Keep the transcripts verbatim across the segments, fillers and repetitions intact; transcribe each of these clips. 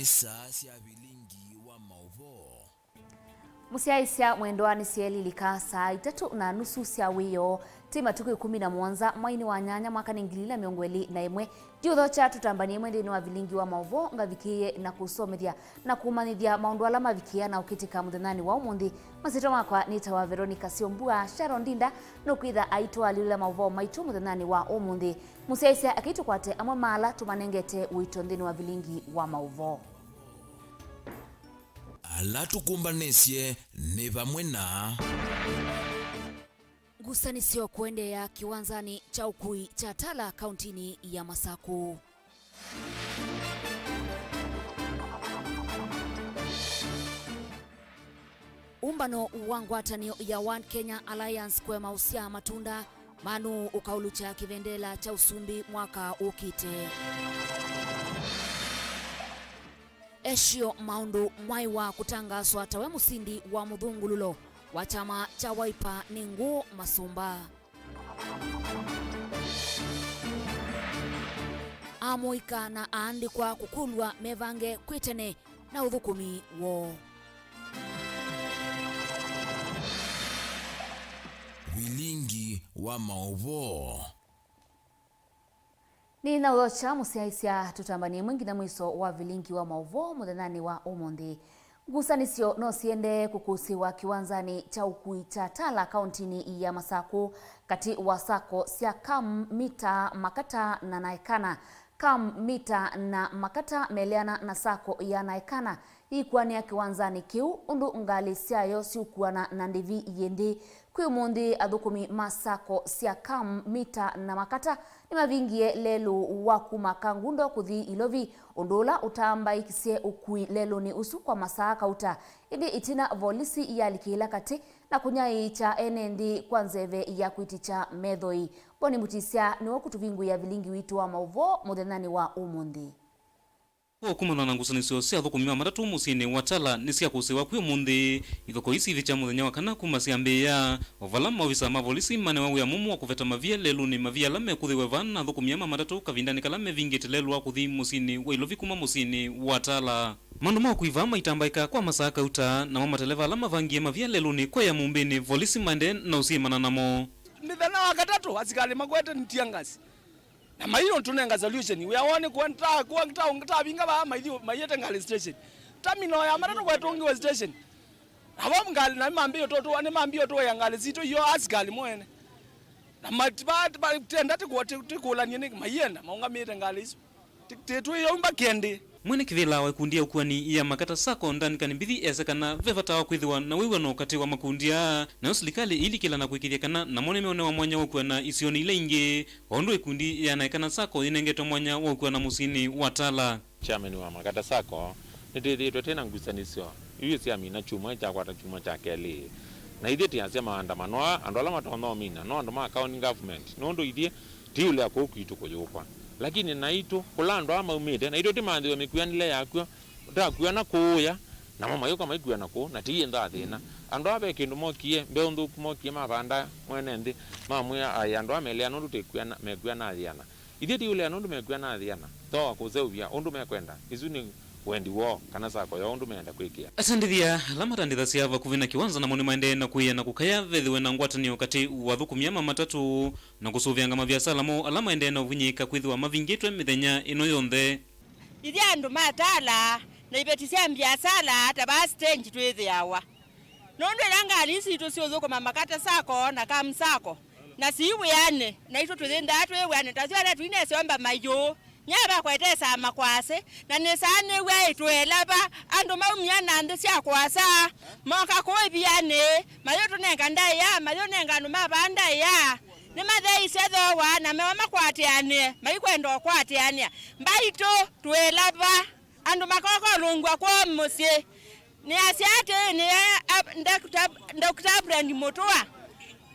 Nĩ saa sya vilingi wa maũvoo. Mũsyaĩĩsya mwendwa, nĩsyelilika saa itatũ na nusu sya wĩoo, ti matukũ ĩkũmi na mũonza mwainĩ wa nyanya, mwaka nĩ ngili ilĩ na mĩongo ĩlĩ na ĩmwe. Ndiũthokya tũtambanie ĩmwe nthĩnĩ wa vilingi wa maũvoo, ngavikĩĩe na kũsomethya na kũmanyĩthya maũndũ ala mavikĩĩa na ũkĩtĩka mũthenyanĩ wa ũmũnthĩ. Masyĩtwa makwa nĩtawa Veronica Syombua. Sharon Ndinda nũkwĩtha aitũalyũlĩla maũvoo maitũ mũthenyanĩ wa ũmũnthĩ. Mũsyaĩĩsya, akei tũkwate amwe ma ala tũmanengete ũito nthĩnĩ wa vilingi wa maũvoo. Ala tũkũmbanĩsye nĩ vamwe na. Ngusanĩsyo kũendeea kĩwanzanĩ kya ũkui kya Tala kauntinĩ ya Masakũ. Ũmbano wa ngwatanĩo ya One Kenya Alliance kũema ũsyaa matunda, ma nũũ ũkaũlũkya kĩvendela kya ũsumbĩ mwaka ũkĩte. Eshio maũndũ mwaĩ wa kũtangaswa tawe mũsindi wa mũthũngũlũlo wa kyama kya Wiper nĩ Ngũũ Masũmba. Amũika na aandĩkwa kũkũlw'a mevange kwĩ tene na ũthũkũmi woo. Vilingi wa maũvoo. Nĩnaũthokya mũsyaĩĩsya, tũtambanie ĩmwe nginya mwiso wa vilingi wa maũvoo mũthenyanĩ wa ũmũnthĩ. Ngusanĩsyo no siendee kũkũsĩĩwa kĩwanzanĩ kya ũkui kya Tala kauntinĩ ya Masakũ, katĩ wa sacco sya Kam Mita Makata na Naekana. Kam Mita na Makata meleana na sacco ya Naekana ikuanĩa kĩwanzanĩ kĩu ũndũ ngalĩ syayo siũkuana na ndĩvi yĩ nthĩ. Kwĩ ũmũnthĩ, athũkũmi ma sacco sya Kam Mita na Makata nĩmavingie lelũ wa kuma Kangundo kũthi Ilovi, ũndũ ũla ũtambaĩkisye ũkui lelũnĩ ũsu kwa masaa kauta. Ĩndĩ ĩtina, volisi yalikĩĩla katĩ na kũnyaĩĩkya ene nthĩ kwa nzeve ya kwĩtikya methoi. Boni Mutisya nĩwe ũkũtũvingũĩa vilingi witũ wa maũvoo mũthenyanĩ wa ũmũnthĩ. Kwa kumana na ngusanĩsyo sya athũkũmi ma matatũ mũsyĩnĩ wa Tala nĩsyakũsĩĩwa kwĩ ũmũnthĩ, ithokoi syĩthĩkya mũthenya wa kana kuma syambĩĩa, o vala maovisa ma volisi manewa wĩa mũmũ wa kũveta mavia lelũnĩ, mavia ala mekũthĩwe vaa na athũkũmi ma matatũ kavindanĩ kala mevingĩte lelũ wa kũthi mũsyĩnĩ wa Ilovi kuma mũsyĩnĩ wa Tala. Maũndũ ma ũkui vaa maitambaĩka kwa masaa kauta, namo mateleva ala mavangie mavia lelũnĩ kwea mũmbĩnĩ, volisi maendee na ũsyĩmana namo. Mĩthenya wa katatũ, asikalĩ makwete tear gas. Na maitũnenga solution. Wĩa woo nĩ kũa nta-, kũa nta-, tavinga vaa maithi maiete ngalĩ station. Terminal ya matatũ kwetũngiwe station. Navo ngalĩ na nĩmambĩĩe tũtũa, nĩmambĩĩe tũea ngalĩ sitũ iyo asikalĩ moene. Na mat-, va-, va-, tenda tĩkũlanie nĩ maienda maũngamĩte ngalĩ isu. Tĩ-, tĩtwĩyo mbakendĩ. Mwene kĩvĩla wa ikundi ya ũkuani ya Makata Sacco, Duncan Mbithi, ese kana ve vata wa kwĩthĩwa na wĩw'ano katĩ wa makundi aa, nayo silikalĩ ĩilikĩla na kũĩkĩĩthya kana namo nĩmeonewa mwanya wa ũkuana isionĩ ila ingĩ, o ũndũ ikundi ya Naekana Sacco yĩnengetwe mwanya wa ũkuana mũsyĩnĩ wa Tala. Chairman wa Makata Sacco, nĩtwĩthĩĩtwe twĩ na ngusanĩsyo yu syamina kyumwa kyakwata kyumwa kya kelĩ. Na ithyĩ tĩasya maandamano aa, andũ ala matonya ũmina no andũ ma county government, nũndũ ithyĩ tiũlea kũu kwitũ kũyũkwa. Lakini naitũ, kũla andũ aa maumĩte, naitũ tĩmanthĩwe mĩkuanĩle yakw'o, ũtakuana kũũya, namo mayũka maikuana kũu, na tiĩ ntha thĩna. Andũ aa ve kĩndũ mokie, mbeũ nthũku mokie mavanda mwene nthĩ, mamwĩa, ai, andũ aa melea nũndũ tĩkuana, mekuana yĩana. Ithyĩ tiũlea nũndũ mekuana yĩana, thoa kũseũvya ũndũ mekwenda. Isu nĩ wendi woo, kana sacco yoo ũndũ meenda kwĩkĩa. Atandĩthya ala matandĩthasya vakuvĩ na kĩwanza namo nĩmaendee na kwĩa na kũkaya vethĩwe na ngwatanĩo katĩ wa athũkũmi ma matatũ na kũsũvĩanga maviasala moo ala maendee na ũvinyĩĩka kwĩthĩwa mavingĩtwe mĩthenya ĩno yonthe. Ithyĩ andũ ma Tala na iveti sya mbiasala ta vaa stage twĩthĩawa. Nũndũ ĩla ngalĩ isu sitũ siũthũkũma Makata Sacco na Kam Sacco, na si wĩanĩ, naitũ tũyĩndaa twĩ wĩanĩ, ta asu ala tũinesomba mayũ, nyie vakwetesa makwasĩ, na nĩsaanĩw'a ĩtwelava, andũ maumia na nthĩ sya kũasa, moka kũũ ĩvianĩ, mayũtũnenga ndaĩa, mayũnenga andũ ma vaa ndaĩa, nĩmatheeisye thooa, na mewa makwatĩanĩe, maikwenda ũkwatĩanĩa. Mbaitũ, twĩlava, andũ makokolũngw'a kwoo mũsyĩ. Nĩasya atĩĩ, nĩe Ab-, Doctor, Doctor Brand Mũtũa,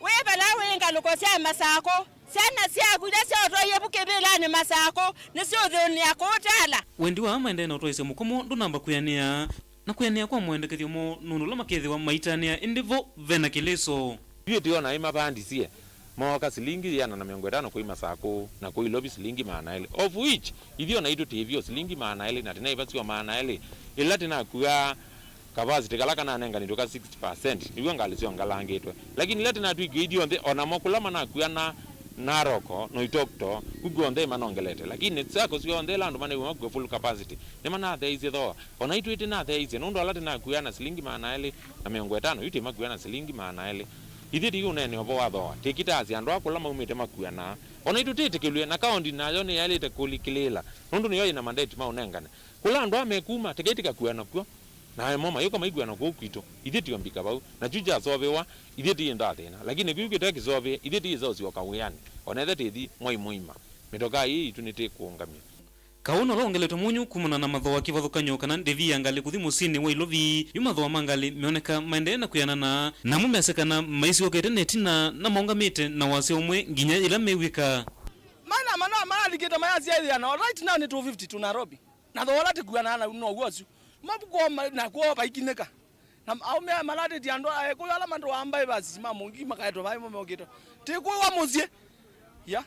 wĩ vala wĩ ngalũko sya Masakũ, syana syaku ila syaũtwaie vu kĩvĩlanĩ Masakũ nĩsiũthĩnĩa kũũ Tala. Wendi wa aa maendee na ũtwaĩsya mũkomo ndũnamba kwĩanĩa, na kwĩanĩa kwa moendekethyo moo nũndũ ũla makethĩwa maitanĩa ĩndĩ vo ve na kĩlĩso. Ithyĩ tũyona aĩ mavandisye, Mooka silingi ĩana na mĩongo ĩtano kũi Masakũ, na kũi Ilovi silingi maana elĩ, of which ithyĩ o naitũ twĩ vyũ silingi maana elĩ, na tũnaĩva syo maana elĩ. Ĩla tũnakuaa capacity kala kananenganĩtwe ka sixty percent, nĩw'o ngalĩ syongelangĩtwe. Lakini ĩla tũnatw'ĩkie ithyonthe, o namo kũla manakua na Narok, Loitoktok, kũ kw'onthe manongelete. Lakini sacco syonthe ĩla andũ manew'a makua full capacity, nĩmanatheeisye thooa. O naitũ tũnatheeisye, nũndũ ala tũnakuaa na silingi maana elĩ na mĩongo ĩtano, yu tũimakua na silingi maana elĩ. Ithyĩ tũiũneenea ũvoo wa thooa, tũkĩtaasya andũ aa kũla maumĩte makuanaa. O naitũ twĩtĩkĩlw'e, na kaũnti nayo nĩyaĩlĩte kũlikĩlĩĩla, nũndũ nĩyo yĩ na mandate maũnengane. Kũla andũ aa mekuma, tũkaĩ tũkakua nakw'o, na mo mayũka maikuana kũu kwitũ. Ithyĩ tũiombika vau, na kyu kyasovewa, ithyĩ tũyĩnthaa thĩna. Lakini kyu kĩte kĩsovee, ithyĩ tũyĩsa ũsyoka wĩanĩ, o na ethĩwa twĩthi mwai mũima. Mĩtokaa ĩĩ yitũ nĩtũkũũngamya. Kaũ nũla wongeletwe mũnyũ kumana na mathooa kĩvathũkany'o kana ndĩvi ya ngalĩ kũthi mũsyĩnĩ wa Ilovi, yu mathooa ma ngalĩ meoneka maendee na kwĩanana, namo measya kana maisyookete na ĩtina na maũngamĩte na wasya ũmwe nginya yĩla mew'ĩka. Maĩ na manoa malalikĩte mayasya ĩthĩana, right now nĩ two fifty to Nairobi. Na thooa ũla tũkuanaa naw'o now'o ũsu. Mavuko ma-, nakw'o vaikinĩka. Na aũme aya malatĩtye andũ a ekũyũ ala matũaa mbaĩ vasisi ma mũngĩ makaetwe vai mo mokĩtwe. Tĩkwĩwa mũsyĩ. Ya.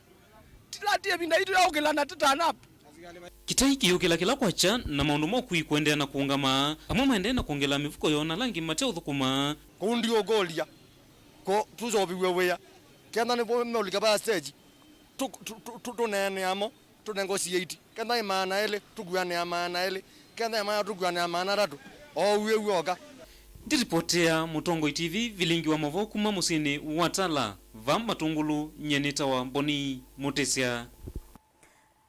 Tila ti ĩvinda yitũ ya ũkĩla na tũtanap. Kĩtai kĩyũkĩla kĩla kwakya na maũndũ ma ũkui kũendeea na kũũngama, amwe maendee na kwongela mĩvuko yoo na ala angĩ mate ũthũkũma. Kũu ndiũkũlya. Kũ tũseũvĩw'e wĩa. Kenda nĩvo meũlika va stage. Tũ-, tũ-, tũ-, tũ-, tũneenea mo. Tũnengwe siĩiti. Kenda nĩ maana elĩ, tũkuanĩa maana elĩ. Kenda nĩ maana, tũkuanĩa maana atatũ. O ũu w'o w'oka. Ndĩripotea Mũtongoi T V, vilingi wa maũvoo kuma mũsyĩnĩ wa Tala, va Matũngũlũ, nyie nĩtawa Mboni Mũtĩsya.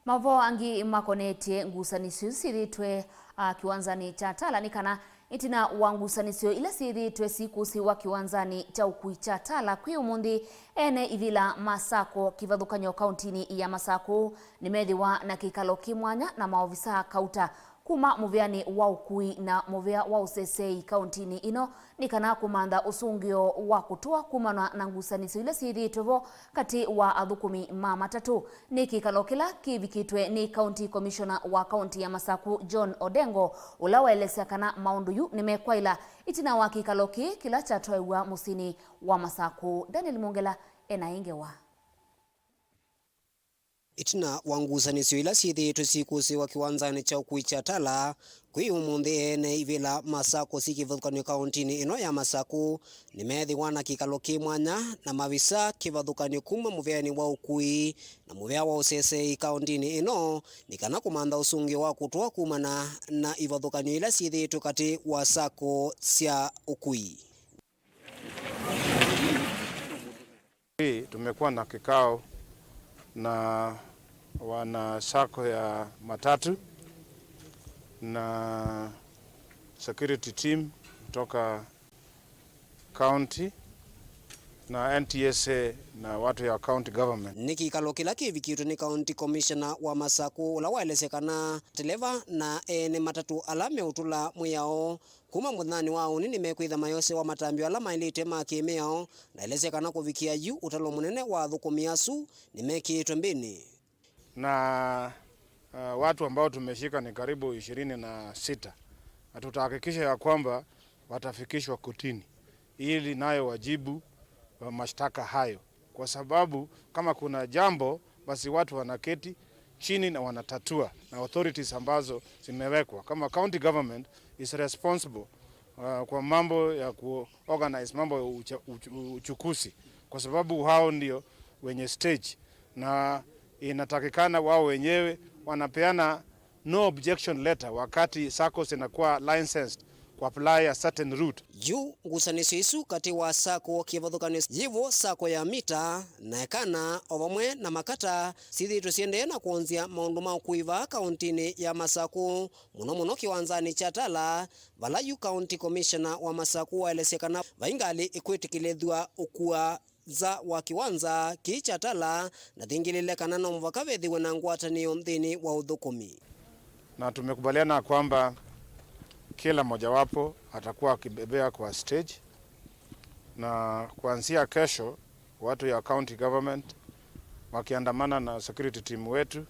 Maũvoo angĩ makonetye ngusanĩsyo isu syĩthĩĩtwe, a, kĩwanzanĩ kya Tala nĩ kana Ĩtina wa ngusanĩsyo ila syĩthĩĩtwe sikũsĩĩwa kĩwanzanĩ kya ũkui kya Tala kwĩ ũmũnthĩ, ene ivĩla ma sacco kĩvathũkany'o kaũntinĩ ya Masakũ nĩmeethĩwa na kĩkalo kĩ mwanya na maovisaa kauta kuma mũvĩanĩ wa ũkui na mũvĩa wa ũseseei kaũntinĩ ĩno nĩ kana kũmantha ũsũngĩo wa kũtũa kumana na ngusanĩsyo ila syĩthĩĩtwe vo katĩ wa athũkũmi ma matatũ. Nĩ kĩkalo kĩla kĩvikĩtwe nĩ County Commissioner wa kaũnti ya Masakũ, John Odengo, ũla waelesya kana maũndũ yu nĩmekwaĩla ĩtina wa kĩkalo kĩĩ kĩla kyatwaĩwa mũsyĩnĩ wa Masakũ. Daniel Mwongela ena ĩ ngewa. Ĩtina wa ngusanĩsyo ila syĩthĩĩtwe sikũsĩĩwa kĩwanzanĩ kya ũkui kya Tala, kwĩ ũmũnthĩ ene ivĩla ma sacco syĩ kĩvathũkany'o kaũntinĩ ĩno ya Masakũ nĩmeethĩwa na kĩkalo kĩ mwanya na mavisa kĩvathũkany'o kuma mũvĩanĩ wa ũkui na mũvĩa wa ũseseei kaũntinĩ ĩno nĩ kana kũmantha ũsũngĩo wa kũtũa kumana na ivathũkany'o ila syĩthĩĩtwe katĩ wa sacco sya ũkui. Hii tumekuwa na kikao na wana sacco ya matatu na security team kutoka county na N T S A na watu ya county government. Nĩ kĩkalo kĩla kĩvikĩtwe nĩ County Commissioner wa Masakũ, ũla waelesya kana televa na ene matatũ ala meũtũla mwĩao kuma mũthenyanĩ wa ũnĩ nĩmekwĩtha mayosewa matambya ala maĩlĩte ma kĩmĩao, na elesya kana kũvikĩa yu ũtalo mũnene wa athũkũmi asu nĩmekĩĩtwe mbĩnĩ. Na, uh, watu ambao tumeshika ni karibu ishirini na sita, na tutahakikisha ya kwamba watafikishwa kotini ili nayo wajibu, uh, mashtaka hayo, kwa sababu kama kuna jambo, basi watu wanaketi chini na wanatatua na authorities ambazo zimewekwa. Kama county government is responsible, uh, kwa mambo ya ku organize mambo ya ucha-, uchu-, uchukuzi, kwa sababu hao ndio wenye stage na inatakikana wao wenyewe wanapeana no objection letter wakati saccos inakuwa licensed ku apply a certain route. Yu ngusanĩsyo isu katĩ wa sacco kĩvathũkany'o yĩvo sacco ya Mita na Ekana o vamwe na Makata syĩthĩĩtwe syendee na kwonzya maũndũ ma ũkui vaa kaũntinĩ ya Masakũ, mũno mũno kĩwanzanĩ kya Tala, vala yu County Commissioner wa Masakũ waelesya kana vai ngalĩ ĩkwĩtĩkĩlĩthw'a ũkua nza wa kĩwanza kĩĩ kya Tala, na thingĩlĩle kana no mũvaka vethĩwe na ngwatanĩo nthĩnĩ wa ũthũkũmi. Na tumekubaliana kwamba kila mojawapo atakuwa akibebea kwa stage, na kuanzia kesho watu ya county government wakiandamana na security team wetu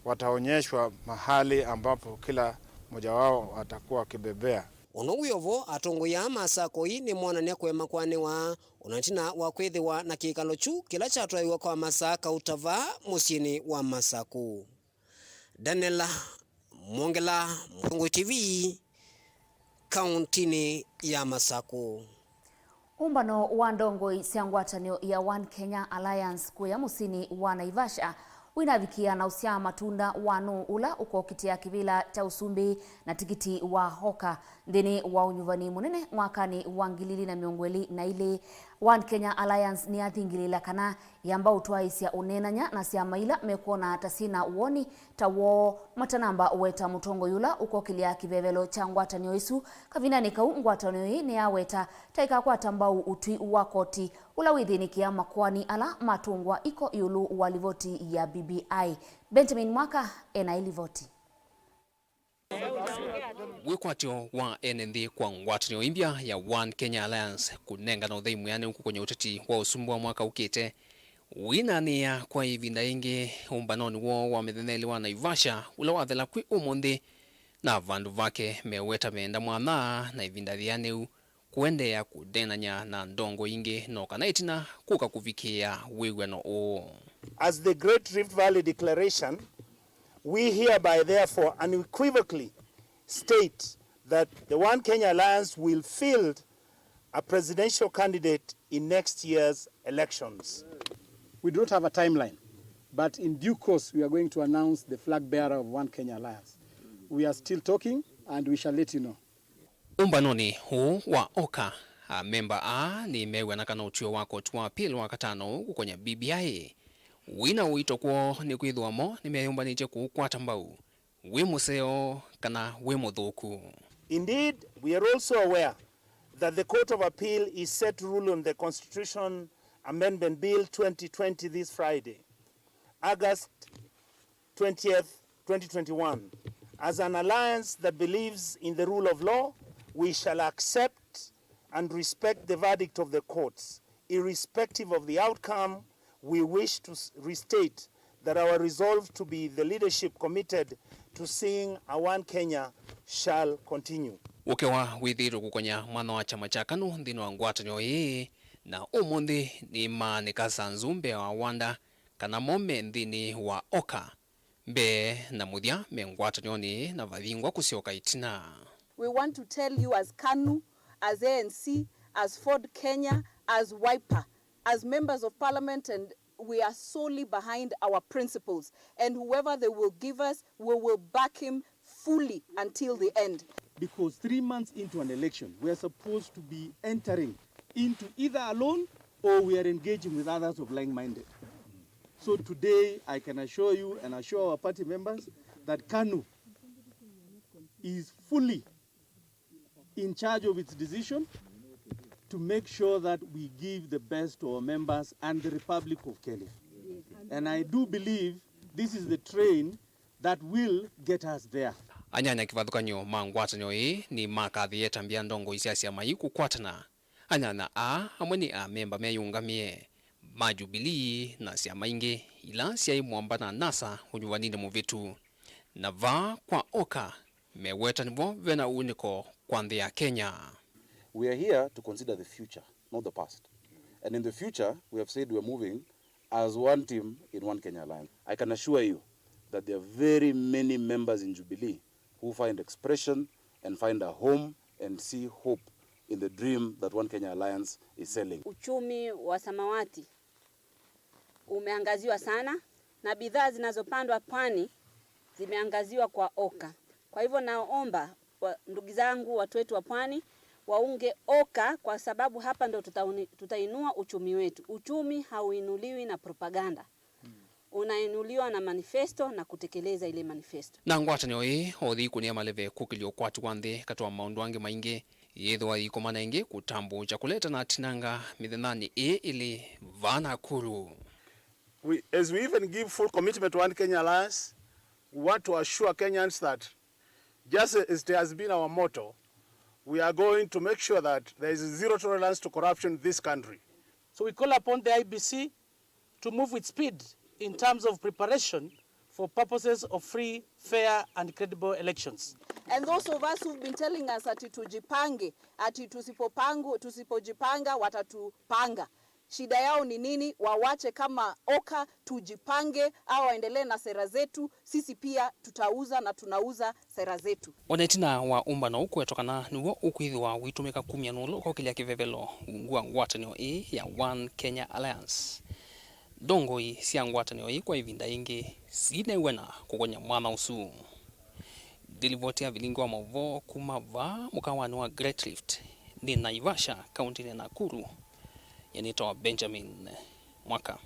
wataonyeshwa mahali ambapo kila mmoja wao atakuwa akibebea. Ũndũ wĩ o vo, atongoi aa ma SACCO ii nĩmoonany'a kũema kwanĩwa, o na ĩtina wa kwĩthĩwa na kĩkalo kyu kĩla kyatwaĩwe kwa masaa kauta vaa mũsyĩnĩ wa Masakũ. Daniel Mwongela, Mũtongoi T V, kauntinĩ ya Masakũ. Ũmbano wa ndongoi sya ngwatanĩo ya One Kenya Alliance kũya mũsyĩnĩ wa Naivasha wĩnavikĩa na ũsyaa matunda wa nũũ ũla ũkokitĩa kĩvĩla kya ũsumbĩ na tikiti wa OKA nthĩnĩ wa ũnyuvani mũnene mwakanĩ wa ngili ili na mĩongo ĩlĩ na ilĩ. One Kenya Alliance nĩyathingĩlĩĩla kana yamba ũtwaĩĩsya ũneenany'a na syama ila mekwona ta syĩ na woni ta woo matanamba ũweta mũtongoi ũla ũkokĩlya kĩvevelo kya ngwatanĩo ĩsu. Kavindanĩ kau, ngwatanĩo ĩĩ nĩyaweta ta ĩkakwata mbau ũtwi wa koti ũla wĩthĩnĩkĩa makoani ala matũngwa iko ĩũlũ wa livoti ya B B I. Benjamin Mwaka ena ĩlivoti. Wĩkwatyo wa ene nthĩ kwa ngwatanĩo ĩmbya ya One Kenya Alliance kũnengana ũthei mwĩanĩu kũkony'a ũteti wa ũsumbĩ wa mwaka ũkĩte wĩnanĩa kwa ĩvinda yĩngĩ ũmbanonĩ woo wa mĩthenya ĩlĩ wa Naivasha, ũla wathela kwĩ ũmũnthĩ, na vandũ vake meweta meenda mwanya na ĩvinda yĩanĩu kũendeea kũneenany'a na ndongoi ingĩ, no kana ĩtina kũka kũvikĩĩa wĩw'ano ũũ. As the Great Rift Valley Declaration, we hereby therefore unequivocally state that the One Kenya Alliance will field a presidential candidate in next year's elections. We do not have a timeline, but in due course we are going to announce the flag bearer of One Kenya Alliance. We are still talking and we shall let you know. Ũmbanonĩ ũũ wa OKA, amemba aa nĩmeew'ana kana ũtw'ĩo wa koti wa appeal wa katano ũkũkonya B B I wĩna ũito kwoo, nĩkwĩthĩwa mo nĩmeyũmbanĩtye kũũkwata mbau wĩ mũseo kana wĩ mũthũku. Indeed, we are also aware that the Court of Appeal is set to rule on the Constitution Amendment Bill twenty twenty this Friday, August twentieth, twenty twenty-one. As an alliance that believes in the rule of law, we shall accept and respect the verdict of the courts. Irrespective of the outcome, we wish to s-, restate that our resolve to be the leadership committed to seeing a One Kenya shall continue. Ũkewa wĩthĩĩtwe kũkonya mwanya wa kyama kya KANU nthĩnĩ wa ngwatanĩo ĩĩ, na ũmũnthĩ nĩmaanĩka sanzu mbee wa wanda kana mo me nthĩnĩ wa OKA. Mbee na mũthya me ngwatanĩonĩ na vathingwa kũsyoka ĩtina. We want to tell you as KANU, as A N C, as Ford Kenya, as Wiper, as members of parliament, and we are solely behind our principles, and whoever they will give us, we will back him fully until the end. Because three months into an election, we are supposed to be entering into either alone or we are engaging with others of like-minded. So today, I can assure you and assure our party members that KANU is fully in charge of its decision to make sure that we give the best to our members and the Republic of Kenya. And I do believe this is the train that will get us there. Anyanya kĩvathũkany'o ma ngwatanĩo ĩĩ nĩmakathĩĩe ĩtambya ndongoi sya syama ii kũkwatana. Anyanya aa amwe nĩ amemba meyũngamĩe ma Jubilee na syama ingĩ ila syaĩ mũamba na NASA ũnyuvaninĩ mũvĩtu. Na vaa kwa OKA, meweta nĩvo vena ũunĩko kwa nthĩ ya Kenya. We are here to consider the future, not the past. And in the future, we have said we are moving as one team in One Kenya Alliance. I can assure you that there are very many members in Jubilee who find expression and find a home and see hope in the dream that One Kenya Alliance is selling. Uchumi wa samawati umeangaziwa sana, na bidhaa zinazopandwa pwani zimeangaziwa kwa OKA. Kwa hivyo naomba wa-, ndugu zangu, watu wetu wa pwani, waunge OKA, kwa sababu hapa ndo tutauni-, tutainua uchumi wetu. Uchumi hauinuliwi na propaganda. Unainuliwa na manifesto na kutekeleza ile manifesto. Na ngwatanĩo ĩĩ othi kũnĩa maleve kũkĩlya ũkwati wa nthĩ katĩ wa maũndũ angĩ maingĩ, yĩthĩwa yĩkomana ĩngĩ kũtambũũkya kũleta na atinanga mĩthenyanĩ ĩĩ ĩlĩ vaa Nakuru. We, as we even give full commitment to One Kenya Alliance, we want to assure Kenyans that, just as it has been our motto, we are going to make sure that there is zero tolerance to corruption in this country. So we call upon the I E B C to move with speed in terms of preparation for purposes of free, fair and credible elections. And those of us who've been telling us ati tujipange, ati tusipopangu-, tusipojipanga watatupanga. Shida yao ni nini? Wawache kama OKA, tujipange, au waendelee na sera zetu, sisi pia tutauza na tunauza sera zetu. O na ĩtina wa ũmbano ũkwetwa kana nĩw'o ũkwĩthĩwa ũitũmĩka kumya nũlũ kokĩlya kĩvevelo ungu wa ngwatanĩo ĩĩ ya One Kenya Alliance, ndongoi sya ngwatanĩo ĩĩ kwa ĩvinda yĩngĩ sinew'ana kũkony'a mwanya ũsu. Ndilivoti ya vilingi wa maũvoo kuma vaa mũkawanĩ wa Great Rift nĩ Naivasha, kauntinĩ ya Nakuru, nĩtawa Benjamin Mwaka.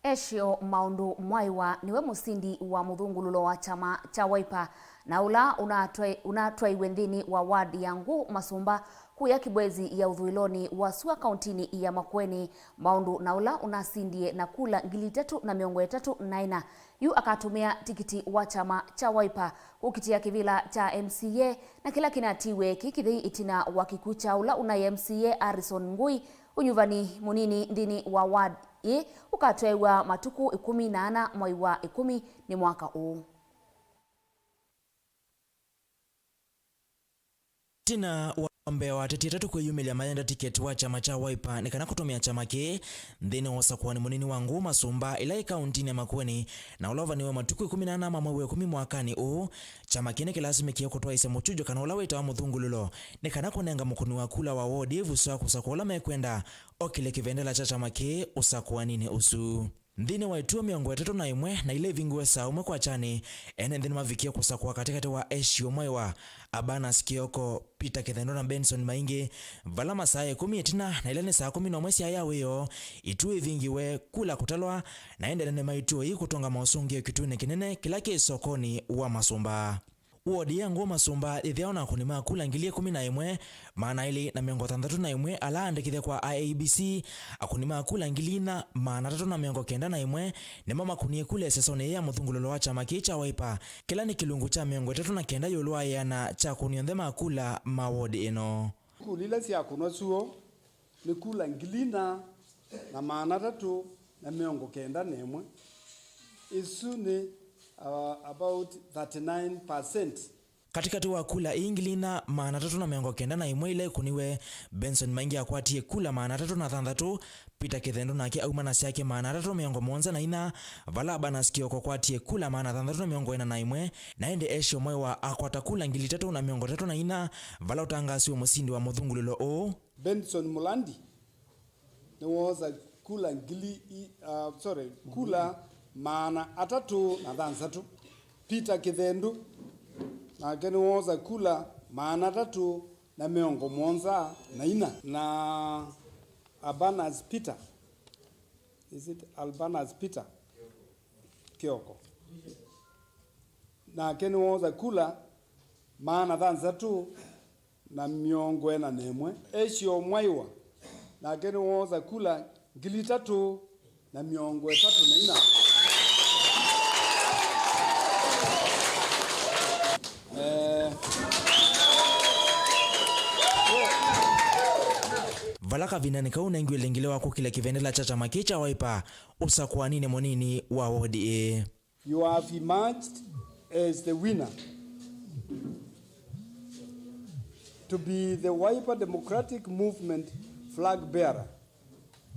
Esio Maũndũ Mwaiwa nĩwe mũsindi wa mũthũngũlũlo wa kyama kya Wiper, na ũla ũnatwaĩ-, ũnatwaiwe nthĩnĩ wa ward ya Ngũ Masũmba, kũya Kibwezi ya ũthũĩlonĩ wa sua kauntinĩ ya Makueni, Maũndũ na ũla ũnasindie na kula ngili itatũ na mĩongo ĩtatũ na ĩna. Yu akatũmĩa tikiti wa kyama kya Wiper kũkitĩa kĩvĩla kya M C A, na kĩla kĩnatiwe kĩ kĩthei ĩtina wa kĩkw'ũ kya ũla ũnaĩ M C A Harrison Ngui, ũnyuvani mũnini nthĩnĩ wa ward ĩĩ ũkatwaĩwa matukũ ĩkũmi na ana mwai wa ĩkũmi nĩ mwaka ũũ. Ĩtina wa mbee wa ateti atatũ kwĩyumĩlya mayenda tiketi wa kyama kya Wiper nĩ kana kũtũmĩa kyama kĩĩ nthĩnĩ wa ũsakũani mũnini wa Ngũ Masũmba ĩla ĩ kauntinĩ ya Makueni, na ũla ũvaniwe matukũ ĩkũmi na ana ma mwei wa ĩkũmi mwakanĩ ũũ, kyama kĩĩ nĩkĩlasimĩkie kũtwaĩĩsya mũkyujo kana ũla wĩtawa mũthũngũlũlo nĩ kana kũnenga mũkũni wa kula wa ward ĩvuso ya kũsakũa ũla mekwenda okĩlye kĩvendela kya kyama kĩĩ ũsakũaninĩ ũsu. Nthĩnĩ wa ituo mĩongo ĩtatũ na ĩmwe na ila ivingiwe saa ũmwe kwakyanĩ, ene nthĩ nĩmavikie kũsakũa katĩkatĩ wa Esio Mwaiwa, Abanas Kioko, Peter Kĩthendu na Benson Maingi, vala masaa ĩkũmi ĩtina na ila nĩ saa kũmi na ũmwe sya ya wĩoo, ituo ivingiwe, kula kũtalwa, na ĩndĩ anene ma ituo ii kũtũnga maũsũngĩo kĩtuunĩ kĩnene kĩla kĩ sokonĩ wa Masũmba. Wodi ya Ngũ Masũmba yĩthĩawa na akũni ma kula ngili ĩkũmi na ĩmwe, maana elĩ na mĩongo thanthatũ na ĩmwe ala aandĩkĩthe kwa I E B C, akũni ma kula ngili inya, maana atatũ na mĩongo kenda na ĩmwe nĩmo makunie kula ĩsesonĩ yĩĩ ya mũthũngũlũlo wa kyama kĩĩ kya Wiper, kĩla nĩ kĩlungu kya mĩongo ĩtatũ na kenda ĩũlũ wa ĩana kya akũni onthe ma kula ma wodi ĩno. Kula ila syakũnwa syoo nĩ kula ngili inya na maana atatũ na mĩongo kenda na ĩmwe. Ĩsu nĩ, uh, about thirty-nine percent. Katĩkatĩ wa kula ii ngili inya maana atatũ na mĩongo kenda na ĩmwe ila ikũniwe, Benson Maingi akwatie kula maana atatũ na thanthatũ, Peter Kĩthendu nake auma na syake maana atatũ mĩongo mũonza na inya, vala Abanas Kioko akwatie kula maana thanthatũ na mĩongo ĩna na ĩmwe, na ĩndĩ Esio Mwaiwa akwata kula ngili itatũ na mĩongo ĩtatũ na inya, vala ũtangaasiwe mũsindi wa mũthũngũlũlo ũũ. Benson Mulandi nĩwoosa kula ngili i-, uh, sorry, kula maana atatũ na thanthatũ. Peter Kĩthendu nake nĩwoosa kula maana atatũ na mĩongo mũonza na inya. Na Albanas Peter, is it Albanas Peter Kioko? Nake nĩwoosa kula maana thanthatũ na mĩongo ĩna na ĩmwe. Esio Mwaiwa nake nĩwoosa kula ngili itatũ na mĩongo ĩtatũ na inya. Eh. Vala kavindanĩ kau nengiwe lĩngĩle wa kũkĩlya kĩvendela kya kyama kĩĩ kya Wiper ũsakũaninĩ mũnini wa wodi ĩĩ. You have emerged as the winner to be the Wiper Democratic Movement flag bearer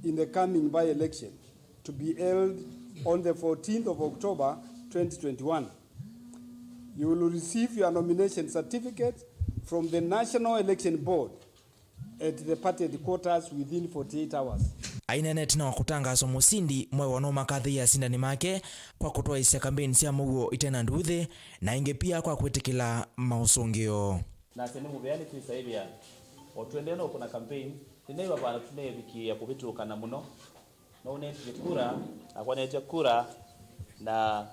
in the coming by-election to be held on the fourteenth of October twenty twenty-one. You will receive your nomination certificate from the National Election Board at the party headquarters within forty-eight hours. Aineena ĩtina wa kũtangaaswa mũsindi, Mwaiwa nũmakathĩĩe asindani make kwa kũtwaĩĩsya kambeini sya mũuo ite na nduuthĩ, na ĩngĩ pia kwa kwĩtĩkĩla maũsũngĩo. Nasya nĩ mũvea nĩtwĩsa ĩvĩa. O tũendee na ũkũna kambeini, nĩneew'a vandũ tũneevikĩĩa kũvĩtũkana mũno. No ũneetie kura, nakwa neetya kura, na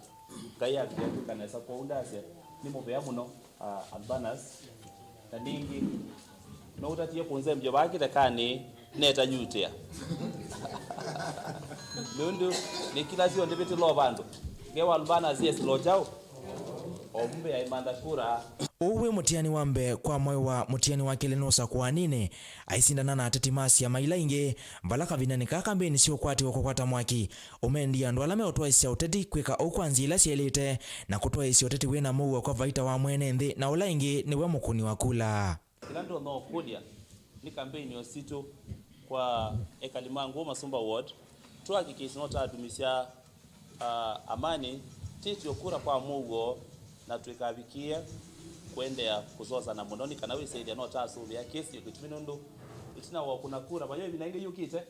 Ngai akĩatwĩka nesa. Kwoou ndasya, nĩ mũvea mũno, ah, Albanas. Na ningĩ, no ũtatie kũnzembya vaa kĩthekanĩ, netanyutĩa. Nũndũ nĩ kila syonthe vĩtĩlo vandũ. Ngewa Albanas, yes, lo kyaũ? Wabunge ya Imanda kura. Ũu wĩ mũtiani wa mbee kwa mwaĩ wa mũtiani wa kelĩ nũsa kũanini, aisindana na ateti ma syama ila ingĩ, vala kavindanĩ kaa kambĩni syũkwatiwe kũkwata mwaki, ũmendie andũ ala meũtwaĩsya ũteti kwĩka ũu kwa nzĩa ila syaĩlĩte, na kũtwaĩsya ũteti wĩ na mũuo kwa vaita wa mwene nthĩ na ũla ĩngĩ nĩwe mũkũni wa kula. Kĩla ndonya ũkũlya nĩ kambeini o sitũ kwa ekali ma Ngũũ Masumba Ward, tũhakikishe no tatumisya, ah, amani, tĩtio kura kwa mũuo, na twĩkavikie kũendeea kũsosana mũno nĩ kana wĩsĩthya no tasũvĩa kĩsio kĩtumi nũndũ ĩtina wa kũna kura vayo ĩvinda ĩngĩ yũkĩte.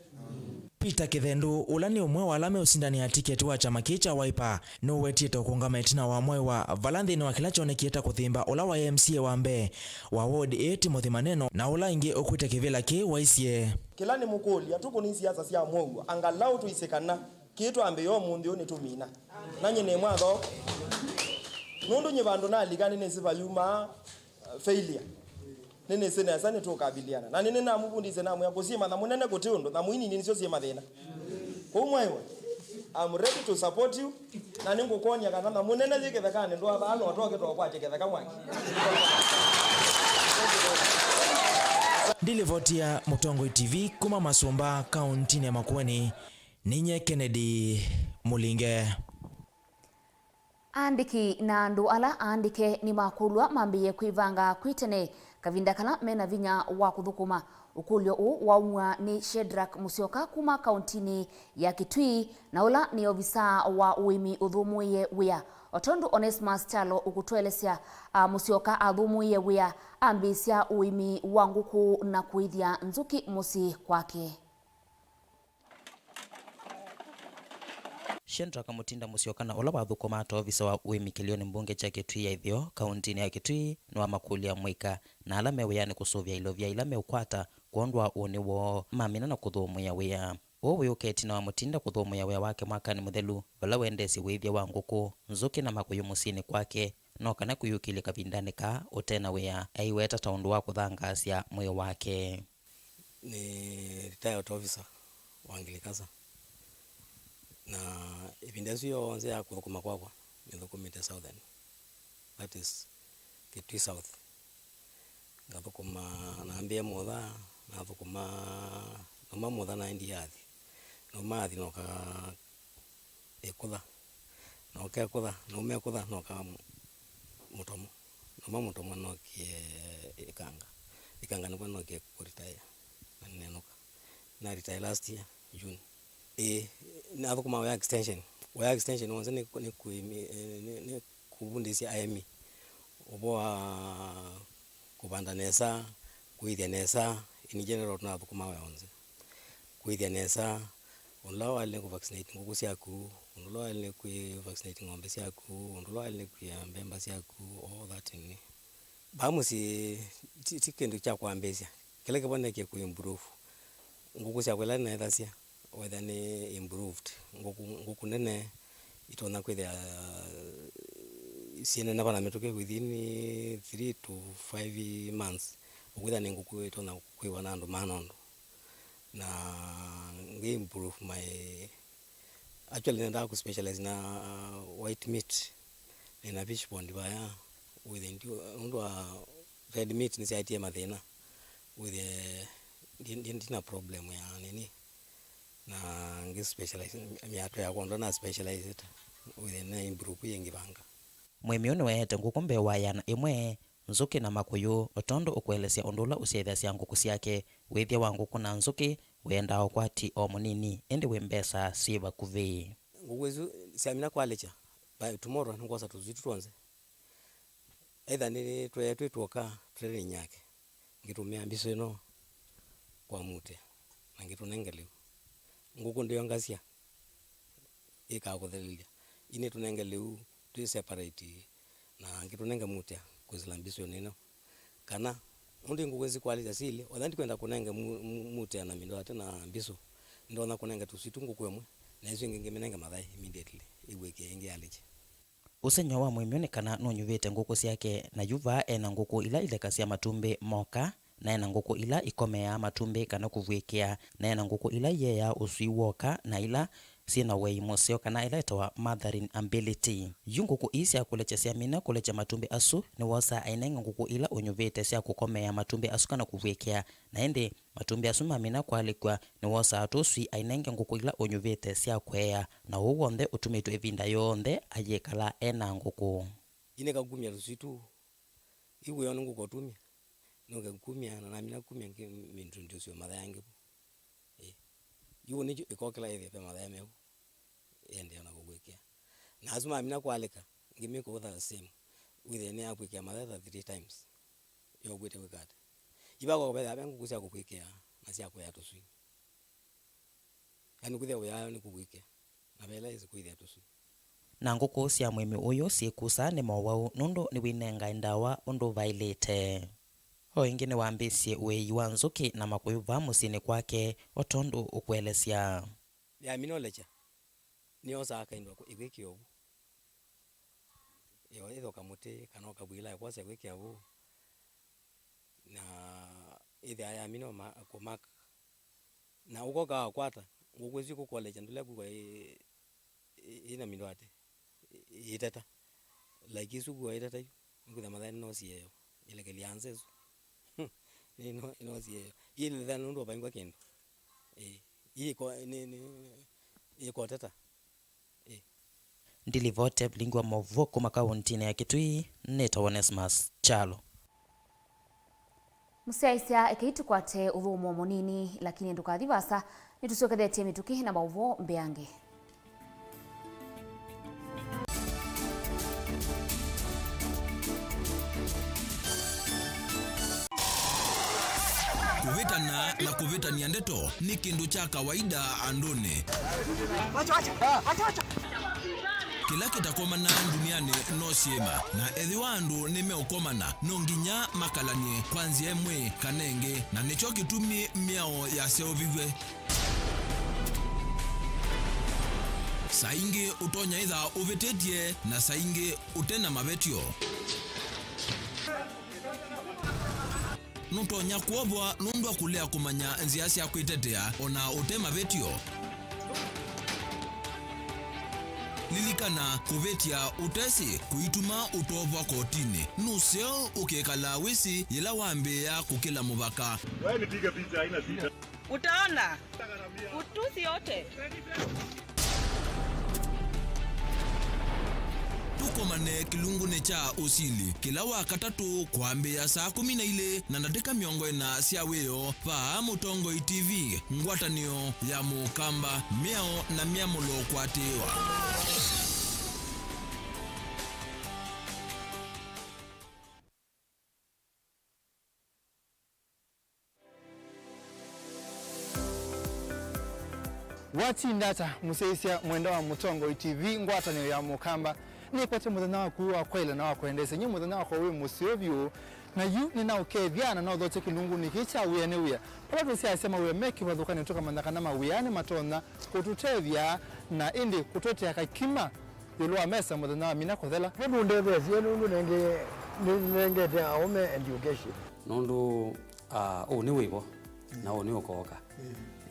Peter Kĩthendũ, ũla nĩ ũmwe wa ala meũsindanĩa tiketi wa kyama kĩĩ kya Wiper, nũwetie ta ũkũngama ĩtina wa mwaĩ wa vala nthĩnĩ wa kĩla kyonekie ta kũthĩmba ũla waĩ M C A wa mbee wa ward ĩĩ Timothy Maneno na ũla ĩngĩ ũkwĩte kĩvĩla kĩĩ waisye. Kĩla nĩmũkũlya, tũkũni siasa sya mũuo, angalau tũisye kana kĩĩ twambĩĩa ũmũnthĩ ũũ nĩtũmina. Na nyie nĩ mwatho. Nũndũ nyie vandũ nalika nĩnĩsĩ vayumaa failure. Nĩnĩsĩ nesa nĩtũkaviliana. Na nĩnĩnamũvundisye namwĩa kũsyĩma tha mũnene kũtĩ ũndũ, tha mũinini nĩsyo syĩ mathĩna. Kwoou mwaĩwe, I'm ready to support you. Na nĩngũkwony'a kana tha mũnene yĩ kĩthekanĩ ndwavaa no toke tũkwatye kĩtheka mwaki. Ndilivotia Mũtongoi T V kuma Masumba, kauntinĩ ya Makueni, ninyie Kennedy Mũlinge. Aandĩki na andũ ala aandĩke nĩmakũlw'a mambĩĩe kwĩvanga kwĩ tene kavinda kala me na vinya wa kũthũkũma. Ũkũlyo ũũ waumw'a nĩ Shedrack Musyoka kuma kauntinĩ ya Kitui, na ũla nĩ ovisaa wa ũĩmi ũthũmũĩe wĩa. O tondũ Onesmus Kyalo ũkũtũelesya, a, Musyoka athũmũĩe wĩa ambĩĩsya ũĩmi wa ngũkũ na kũĩthya nzũkĩ mũsyĩ kwake. Shedrack Mutinda Musyoka na ũla wathũkũmaa ta ovisa wa ũĩmi kĩlĩonĩ mbunge kya Kitui ya Ĩtheo, kauntinĩ ya Kitui, nĩwamakũlya mũika na ala me wĩanĩ kũsũvĩa ilovia ila meũkwata kwondũ wa ũnĩ woo mamina na kũthũmũĩa wĩa. Ũũ wĩũka ĩtina wa Mutinda kũthũmũĩa wĩa wake mwakanĩ mũthelu, vala wendeesye ũĩthya wa ngũkũ, nzũkĩ na makũyũ mũsyĩnĩ kwake, no kana kwĩyũkĩlya kavindanĩ kaa ũte na wĩa, aiweta ta ũndũ wa kũthangaasya mwĩĩ wake. Nĩ retired officer wa Ngilikasa, na ĩvinda ĩsu yonthe ya kũthũkũma kwakwa nĩthũkũmĩte Southern, that is Kitui South. Ngathũkũma, nambĩe Mutha, nathũkũma, nauma Mutha naendie Athi, nauma Athi noka Ĩkũtha, noka Ĩkũtha, nauma Ĩkũtha noka Mũtomo, nauma Mũtomo nokie Ĩkanga, Ĩkanga nĩvo nokie kũretire na nĩnenũka. Na retire last year June. Ĩĩ, nathũkũma wĩa extension. Wĩa extension wonse nĩ, nĩ, nĩ, nĩ kũvundĩsya aĩmi ũvoo wa kũvanda nesa, kũĩthya nesa, in general tũnathũkũma wĩa wonse. Kũĩthya nesa, ũndũ ũla waĩle kũ vaccinate ngũkũ syaku, ũndũ ũla waĩle kwĩ vaccinate ng'ombe syaku, ũndũ ũla waĩle kwĩa mbemba syaku, all that nĩ. Vaa mũsyĩ ti, ti kĩndũ kya kwambĩĩsya. Kĩla kĩvonekie kũ improve. Ngũkũ syakwa ila naĩthasya, wetha nĩ improved. Ngũkũ, ngũkũ nene itonya kwĩthĩa syĩneneva na mĩtũkĩ within three to five months. Ũkwĩthĩa nĩ ngũkũ itonya kwĩwa na andũ ma nũndũ. Na ngĩ improve my, actually nendaa kũ specialize na white meat. Nĩna fish pond vaya, wĩthĩa ndio, nũndũ wa red meat nĩsyaetie mathĩna, wĩthĩe ndi, ndi, ndina problem ya nini, na ngĩ specialize myato yakwa, ũndũ na specialize it, wĩthĩe na improve yĩngĩ vanga. Mũĩmi ũũ nĩweete ngũkũ mbee wa ĩana ĩmwe, nzũkĩ na makũyũ, o tondũ ũkũelesya ũndũ ũla ũsyaĩthasya ngũkũ syake. Wĩthya wa ngũkũ na nzũkĩ wĩendaa ũkwati o mũnini, ĩndĩ wĩ mbesa syĩ vakuvĩ. Ngũkũ isu syamina kwalĩkya, by tomorrow nĩngwosa tũswitũ tw'onthe. Either nĩ tũyaĩ twĩ tw'oka training yake, ngĩtũmĩa mbisũ ĩno kwa mute, na ngĩtũnenge lĩu. Ngũkũ ndĩongasya, ĩkaa kũthelelya. Inĩtũnenge lĩu twĩ separate, na ngĩtũnenge mute kwĩsĩla mbisũnĩ ĩno. Kana, nũndũ ngũkũ isu kwalĩkya silĩ, othe ndikwenda kũnenge mu-, mu-, mute na mindũ ate na mbisũ. Nĩndonya kũnenge tũswitũ ngũkũ ĩmwe, na isu ingĩ ngĩmĩnenge mathaĩ immediately, ĩw'ĩkĩe ĩngĩ yalĩkye. Ũsengy'o wa mũĩmi ũũ nĩ kana nũnyuvĩte ngũkũ syake, na yu vaa e na ngũkũ ila ilekasya matumbĩ moka, na e na ngũkũ ila ikomeaa matumbĩ kana kũvw'ĩkĩa, na e na ngũkũ ila iyeaa ũswii woka, na ila syĩ na ũei mũseo, kana ĩla ĩtawa mothering ability. Yu ngũkũ ii sya kũlekya syamina kũlekya matumbĩ asu, nĩwosaa ainenge ngũkũ ila ũnyuvĩte sya kũkomeea matumbĩ asu kana kũvw'ĩkĩa. Na ĩndĩ matumbĩ asu mamina kwalĩkw'a, nĩwosaa tũswi ainenge ngũkũ ila ũnyuvĩte sya kũea, na ũu w'onthe ũtumĩtw'e ĩvinda yonthe ayĩkala e na ngũkũ. Inĩka kumya tũswi tu. Yu wĩoo nĩ ngũkũ tumya. Nũke kumya, na namina kumya ngĩ-, introduce mathaya angĩ vu. Ĩĩ. Yu nĩkyo ĩkokĩla ĩthĩe ve mathaya mevu. Ĩendeea na kũvw'ĩkĩa. Na asu mamina kwalĩka, ngĩmĩkũũtha the same. Wĩthĩe nĩ ya kwĩkĩa mathaya ta three times. Yo kwĩte kwĩka ate. Ivako kũvethĩa ve ngũkũ sya kũvw'ĩkĩa na sya kũea tũswi. Yaani kwĩthĩa wĩayo nĩ kũvw'ĩkĩa. Na vela ĩsĩ kũithĩa tũswi. Na ngũkũ sya mũĩmi ũyũ syĩkusaa nĩ mowau nũndũ nĩwĩnengae ndawa ũndũ vaĩlĩte. O ĩngĩ nĩwambĩĩsye ũei wa nzũkĩ na makũyũ vaa mũsyĩnĩ kwake, o tondũ ũkũelesya. Yamina ũlekya, nĩyosaa kaindũ ĩkwĩkĩa ũvu. Yo ĩthoka mũtĩ, kana ũkavw'ĩla ĩkwosa ĩkwĩkĩa ũvu. Na ĩthĩa yamina ũma-, kũmaka. Na ũkoka wakwata, ngũkũ ĩsu kũkolekya ndũlea kwĩkwa ĩ-, ĩ-, ĩna mindũ ate, ĩ-, ĩteta. Like ĩsu kwĩkwa ĩteta yu, nĩkwĩtha mathani no sieo, ĩlekelya nza ĩsu. Nĩ no, no sieo. Ĩlĩtha nũndũ ũvaingwa kĩndũ. Ĩ, ĩko, nĩ, nĩ, ĩkoteta. Ĩ. Ndilivote vilingi wa maũvoo kuma kauntinĩ ya Kitui, nĩtawa Onesmus Kyalo. Mũsyaĩĩsya, ekei tũkwate ũthũmũo mũnini, lakini ndũkathi vaasa, nĩtũsyokethetye mĩtũkĩ na maũvoo mbeange. Kũvĩtana na kũvĩtany'a ndeto nĩ kĩndũ kya kawaida andũnĩ. Kĩla kĩtakomanaa ndunianĩ no syĩma, na ethĩwa andũ nĩmeũkomana, no nginya makalany'e kwa nzĩa ĩmwe kana ĩngĩ, na nĩkyo kĩtumi mĩao yaseũviw'e. Saa ingĩ ũtonya ĩtha ũvĩtĩtye, na saa ingĩ ũte na mavĩtyo. Nũtonya kwovwa nũndũ wa kũlea kũmanya nzĩa sya kwĩtetea o na ũte mavĩtyo. Lilikana, kũvĩtya ũtesĩ kũituma ũtovwa kotinĩ. Nũseo ũkekala wĩsĩ yĩla wambĩĩa kũkĩla mũvaka. Wewe nipige picha, haina shida. Utaona utusi yote. Tũkomane kĩlungunĩ kya ũsili kĩla wa katatũ kwambĩĩa saa kũmi na ilĩ na ndatĩka mĩongo ĩna sya wĩoo, vaa Mũtongoi T V, ngwatanĩo ya Mũkamba, mĩao na myamũlo kũatĩĩwa. Watinda ata, mũsyaĩĩsya mwenda wa Mũtongoi T V, ngwatanĩo ya Mũkamba? Nĩkwete mũthenya waku wa kwaĩla na wa kwendeesya, nyie mũthenya wakwa wĩ mũseo vyũ, na yu nĩnaũkethya na nothokye kĩlungunĩ kĩĩ kya wĩa nĩ wĩa, vala tũsyaasya mawĩa me kĩvathũkanĩo, tũkamanya kana mawĩa nĩmatonya kũtũtethya na ĩndĩ kũtũetea kakima ĩũlũ wa mesa mũthenya wa mina kũthela. Nĩtũndetheesye nũndũ nenge-, nĩnengete aũme education. Nũndũ, ah, ũũ nĩ wĩvo, na ũũ nĩ ũkooka.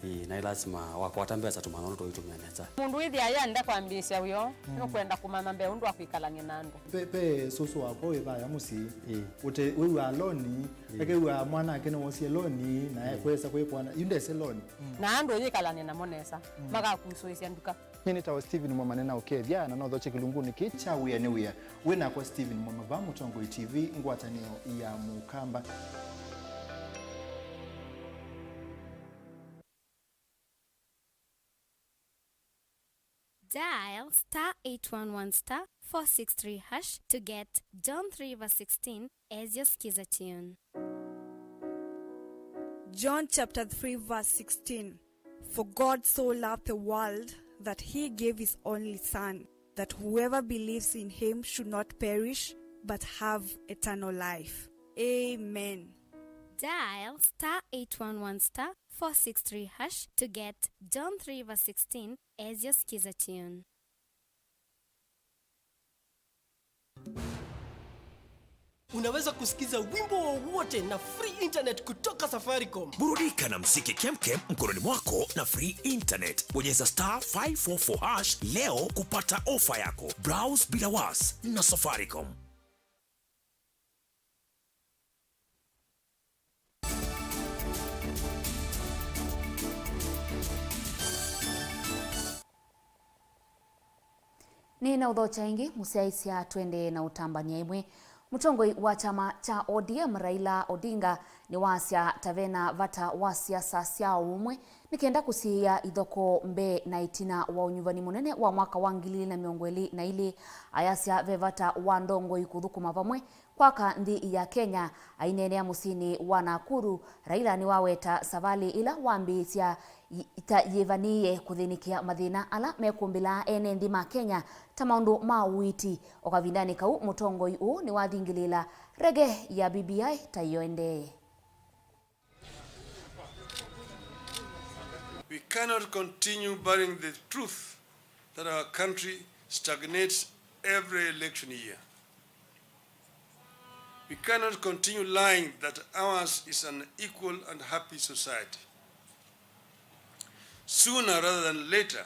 Ĩĩ, na ĩ lasima wakwata mbesa tũmanya ũndũ tũitũmĩa nesa. Mũndũ wĩthĩa yenda kwambĩĩsya wĩoo, nũkwenda kũmanya mbee ũndũ wa kwĩkalany'a na andũ. Pe, pe sũsũ wakwa wĩ vaya mũsyĩ. Ĩĩ. Ũte, wĩw'aa loni, ĩĩ, ekew'aa mwana ake nĩwosie loni, na ekwesa kwĩkwana, yu ndese loni. Na andũ yĩkalany'a namo nesa, makakusũĩsya nduka. Nyie nĩtawa Stephen Mwama, nĩnaũkethya na nothokye kĩlungunĩ kĩĩ kya wĩa nĩ wĩa. Wĩ nakwa Stephen Mwama vaa Mũtongoi T V, ngwatanĩo ya Mũkamba. Dial star eight one one star four six three hash to get John three verse sixteen as your skiza tune. John chapter three verse sixteen. For God so loved the world that he gave his only Son, that whoever believes in him should not perish, but have eternal life. Amen. Dial star eight one one star four six three hash to get John three verse sixteen as your skiza tune. Unaweza kusikiza wimbo wowote na free internet kutoka Safaricom. Burudika na mziki kemkem mkononi mwako na free internet. Bonyeza star five four four hash leo kupata ofa yako. Browse bila was na Safaricom. Nĩ na ũthokya ĩngĩ, mũsyaĩĩsya, twendee na ũtambany'a ĩmwe. Mũtongoi wa kyama kya O D M, Raila Odinga, nĩwasya ta vena vata wa siasa sya ũmwe nĩ kenda kũsiĩĩa ithokoo mbee na ĩtina wa ũnyuvani mũnene wa mwaka wa ngili ilĩ na mĩongo ĩlĩ na ilĩ. Ayasya ve vata wa ndongoi kũthũkũma vamwe kwaka nthĩ ya Kenya. Aineenea mũsyĩnĩ wa Nakuru, Raila nĩwaweta savalĩ ĩla wambĩĩsya yi-, ta yĩvanĩĩe kũthĩnĩkĩa mathĩna ala mekũmbĩlaa ene nthĩ ma Kenya, ta maũndũ ma ũiiti. O kavindanĩ kau, mũtongoi ũũ nĩwathingĩlĩĩla rege ya B B I ta ĩendee. We cannot continue burying the truth that our country stagnates every election year. We cannot continue lying that ours is an equal and happy society. Sooner rather than later,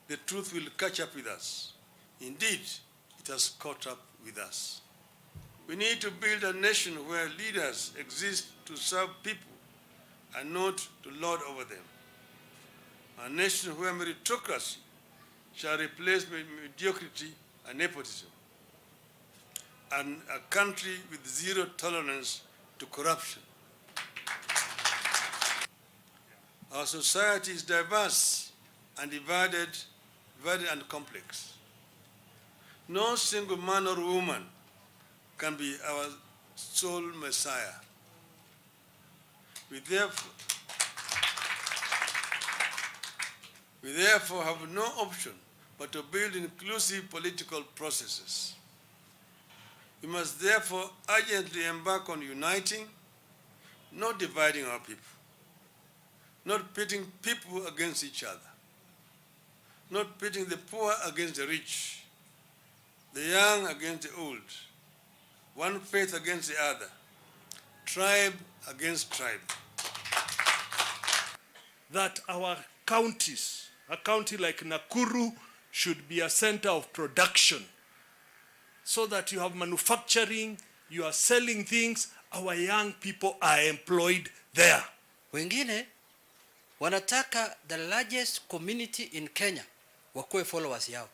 the truth will catch up with us. Indeed, it has caught up with us. We need to build a nation where leaders exist to serve people and not to lord over them. A nation where meritocracy shall replace me-, mediocrity and nepotism. And a country with zero tolerance to corruption. Our society is diverse and divided, divided and complex. No single man or woman can be our sole messiah. We therefore, we therefore have no option but to build inclusive political processes. We must therefore urgently embark on uniting, not dividing our people, not pitting people against each other, not pitting the poor against the rich, the young against the old, one faith against the other, tribe against tribe. That our counties, a county like Nakuru, should be a center of production, so that you have manufacturing, you are selling things, our young people are employed there. Wengine wanataka the largest community in Kenya wakuwe followers yao,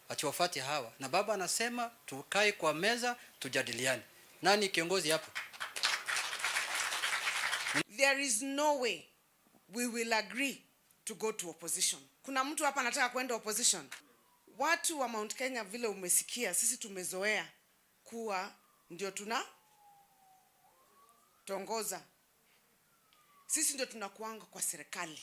ati wafuate hawa. Na baba anasema tukae kwa meza tujadiliane. Nani kiongozi hapo? There is no way we will agree to go to opposition. Kuna mtu hapa anataka kwenda opposition? Watu wa Mount Kenya, vile umesikia, sisi tumezoea kuwa ndio tunatongoza. Sisi ndio tunakuanga kwa serikali.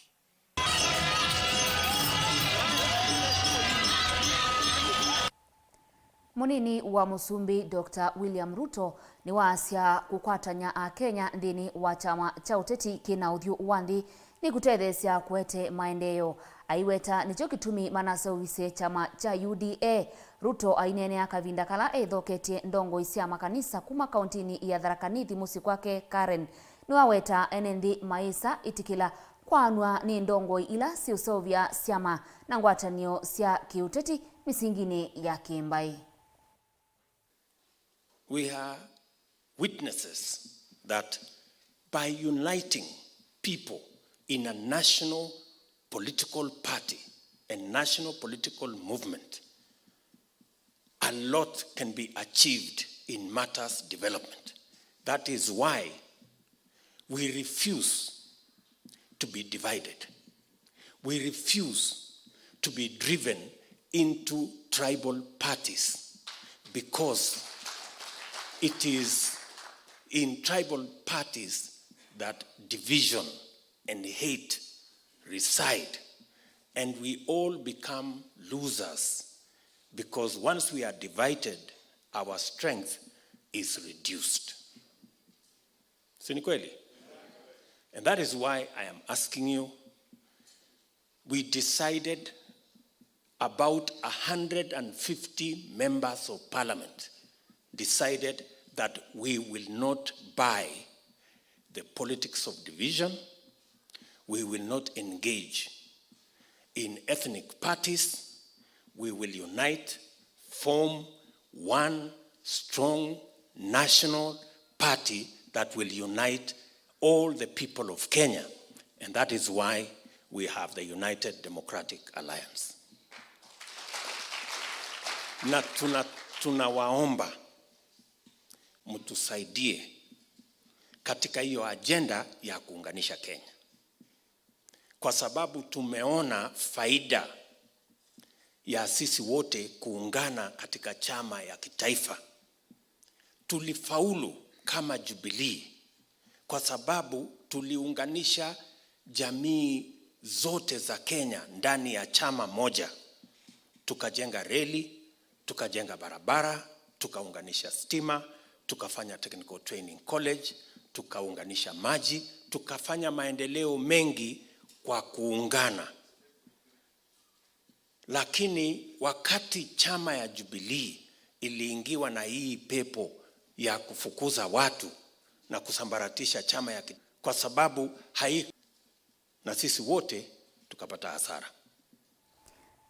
Mũnini wa mũsumbĩ Doctor William Ruto nĩwaasya kũkwatany'a Akenya nthĩnĩ wa kyama kya ũteti kĩna ũthyũ wa nthĩ nĩkũtetheesya kũete maendeeo. Aiweta nĩkyo kĩtumi manaseũvisye kyama kya U D A. Ruto aineenea kavinda kala ethoketye ndongoi sya makanisa kuma kauntinĩ ya Tharaka Nithi mũsyĩ kwake Karen. Nĩwaweta ene nthĩ maĩsa ĩtĩkĩla kwaanw'a nĩ ndongoi ila siũseũvya syama na ngwatanĩo sya kĩũteti mĩsinginĩ ya kĩmbaĩ. We are witnesses that by uniting people in a national political party and national political movement, a lot can be achieved in matters development. That is why we refuse to be divided. We refuse to be driven into tribal parties, because it is in tribal parties that division and hate reside, and we all become losers, because once we are divided, our strength is reduced. Si ni kweli? And that is why I am asking you, we decided, about a hundred and fifty members of parliament decided that we will not buy the politics of division. We will not engage in ethnic parties. We will unite, form one strong national party that will unite all the people of Kenya, and that is why we have the United Democratic Alliance. Na tuna, tunawaomba mtusaidie katika hiyo ajenda ya kuunganisha Kenya, kwa sababu tumeona faida ya sisi wote kuungana katika chama ya kitaifa. Tulifaulu kama Jubilee kwa sababu tuliunganisha jamii zote za Kenya ndani ya chama moja. Tukajenga reli, tukajenga barabara, tukaunganisha stima, tukafanya technical training college, tukaunganisha maji, tukafanya maendeleo mengi kwa kuungana. Lakini wakati chama ya Jubilee iliingiwa na hii pepo ya kufukuza watu na kusambaratisha chama ya ki-, kwa sababu hai-, na sisi wote tukapata hasara.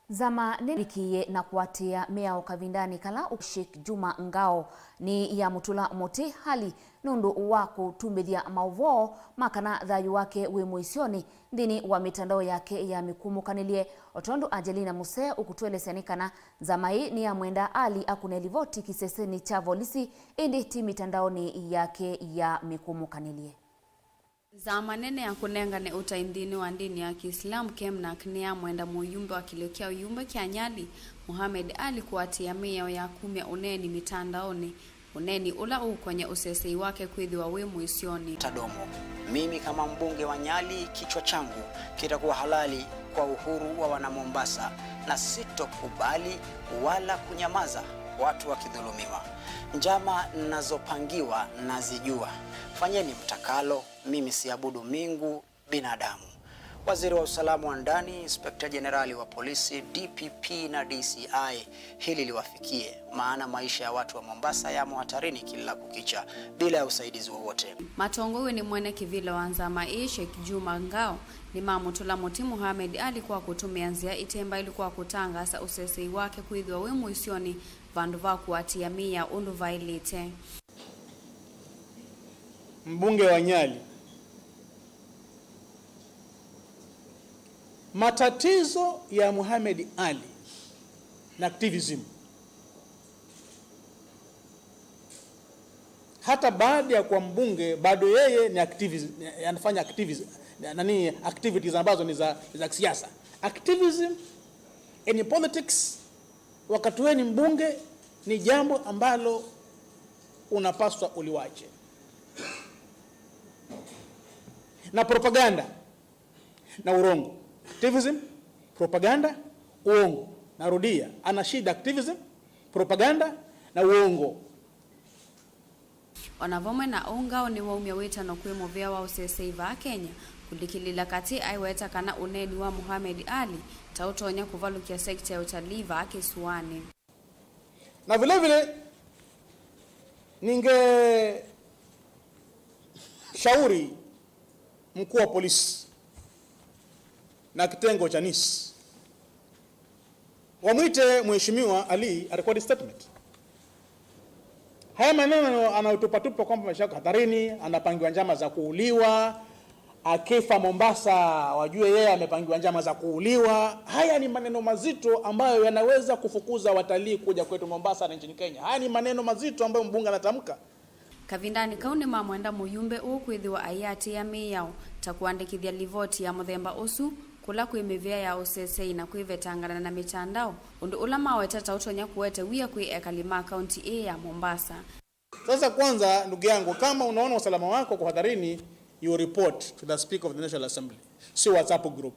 Nzama nĩvikĩie na kũatĩĩa mĩao kavindanĩ kala Sheikh Juma Ngao nĩyamũtũla mũtĩ Ali nũndũ wa kũtumbĩthya maũvoo ma kana thayũ wake wĩ mũisyonĩ nthĩnĩ wa mĩtandao yake ya mĩkumũkanĩlye. O tondũ Angelina Musee ũkũtũelesya nĩ kana nzama ĩĩ nĩyamwenda Ali akũne livoti kĩsesenĩ kya volisi, ĩndĩ ti mĩtandaonĩ yake ya mĩkumũkanĩlye. Nzama nene ya kũnengane ũtai nthĩnĩ wa ndĩni ya Kĩislamu, Kemnak, nĩyamwenda mũyumbe wa kĩlĩo kya ũyumbe kya Nyali, Mohamed Ali, kũatĩĩa mĩao ya kumya ũneeni mĩtandaonĩ, ũneeni ũla ũũkwany'a ũsesei wake kwĩthĩwa wĩ mũisyonĩ. Tadomo. Mimi kama mbunge wa Nyali, kichwa changu kitakuwa halali kwa uhuru wa wana Mombasa, na sitokubali wala kunyamaza watu wakidhulumiwa. Njama nazopangiwa nazijua. Fanyeni mtakalo. Mimi siabudu miungu, binadamu. Waziri wa usalama wa ndani, Inspekta Jenerali wa polisi, D P P na D C I, hili liwafikie, maana maisha ya watu wa Mombasa yamo hatarini kila kukicha, bila ya usaidizi wowote. Matongoew'e nĩ mwene kĩvĩla wa nzama ĩĩ, Sheikh Juma Ngao, nĩmamũtũla mũtĩ Mohamed Ali kwa kũtũmĩa nzĩa ite mbaĩlu kwa kũtangaasa ũsesei wake kwĩthĩwa wĩ mũisyonĩ vandũ va kũatĩĩa mĩao ũndũ vaĩlĩte. Mbunge wa Nyali, matatizo ya Mohamed Ali na activism. Hata baada ya kuwa mbunge, bado yeye ni activis-, anafanya activis-, nani, activities ambazo ni za, za kisiasa. Activism in politics, wakati wewe ni mbunge, ni jambo ambalo unapaswa uliwache. Na propaganda na urongo. Activism, propaganda, uongo. Narudia, ana shida activism, propaganda na uongo. O na vamwe na ũu, Ngao nĩwaumya wĩtano kwĩ mũvĩa wa ũsesei vaa Kenya, kũlikĩlĩla katĩ aiweta kana ũneeni wa Mohamed Ali ta ũtonya kũvalũkya sekta ya ũtalii vaa kĩsũanĩ. Na vile vile, ningeshauri mkuu wa polisi na kitengo cha nis wamwite Mheshimiwa Ali arekodi statement. Haya maneno anayotupatupa kwamba maisha yako hatarini, anapangiwa njama za kuuliwa, akifa Mombasa wajue yeye amepangiwa njama za kuuliwa. Haya ni maneno mazito ambayo yanaweza kufukuza watalii kuja kwetu Mombasa na nchini Kenya. Haya ni maneno mazito ambayo mbunge anatamka. Kavindanĩ kau nĩmamwenda mũyumbe ũũ kwĩthĩwa aiatĩĩa mĩao ta kũandĩkĩthya livoti ya mũthemba ũsu kũla kwĩ mĩvĩa ya ũsesei na kwĩvetangana na mĩtandao, ũndũ ũla maweta ta ũtonya kũete wia kwĩ ekali ma kaunti ĩĩ ya Mombasa. Sasa kwanza, ndugu yangu, kama unaona usalama wako kwa hatarini, you report to the Speaker of the National Assembly, sio WhatsApp group.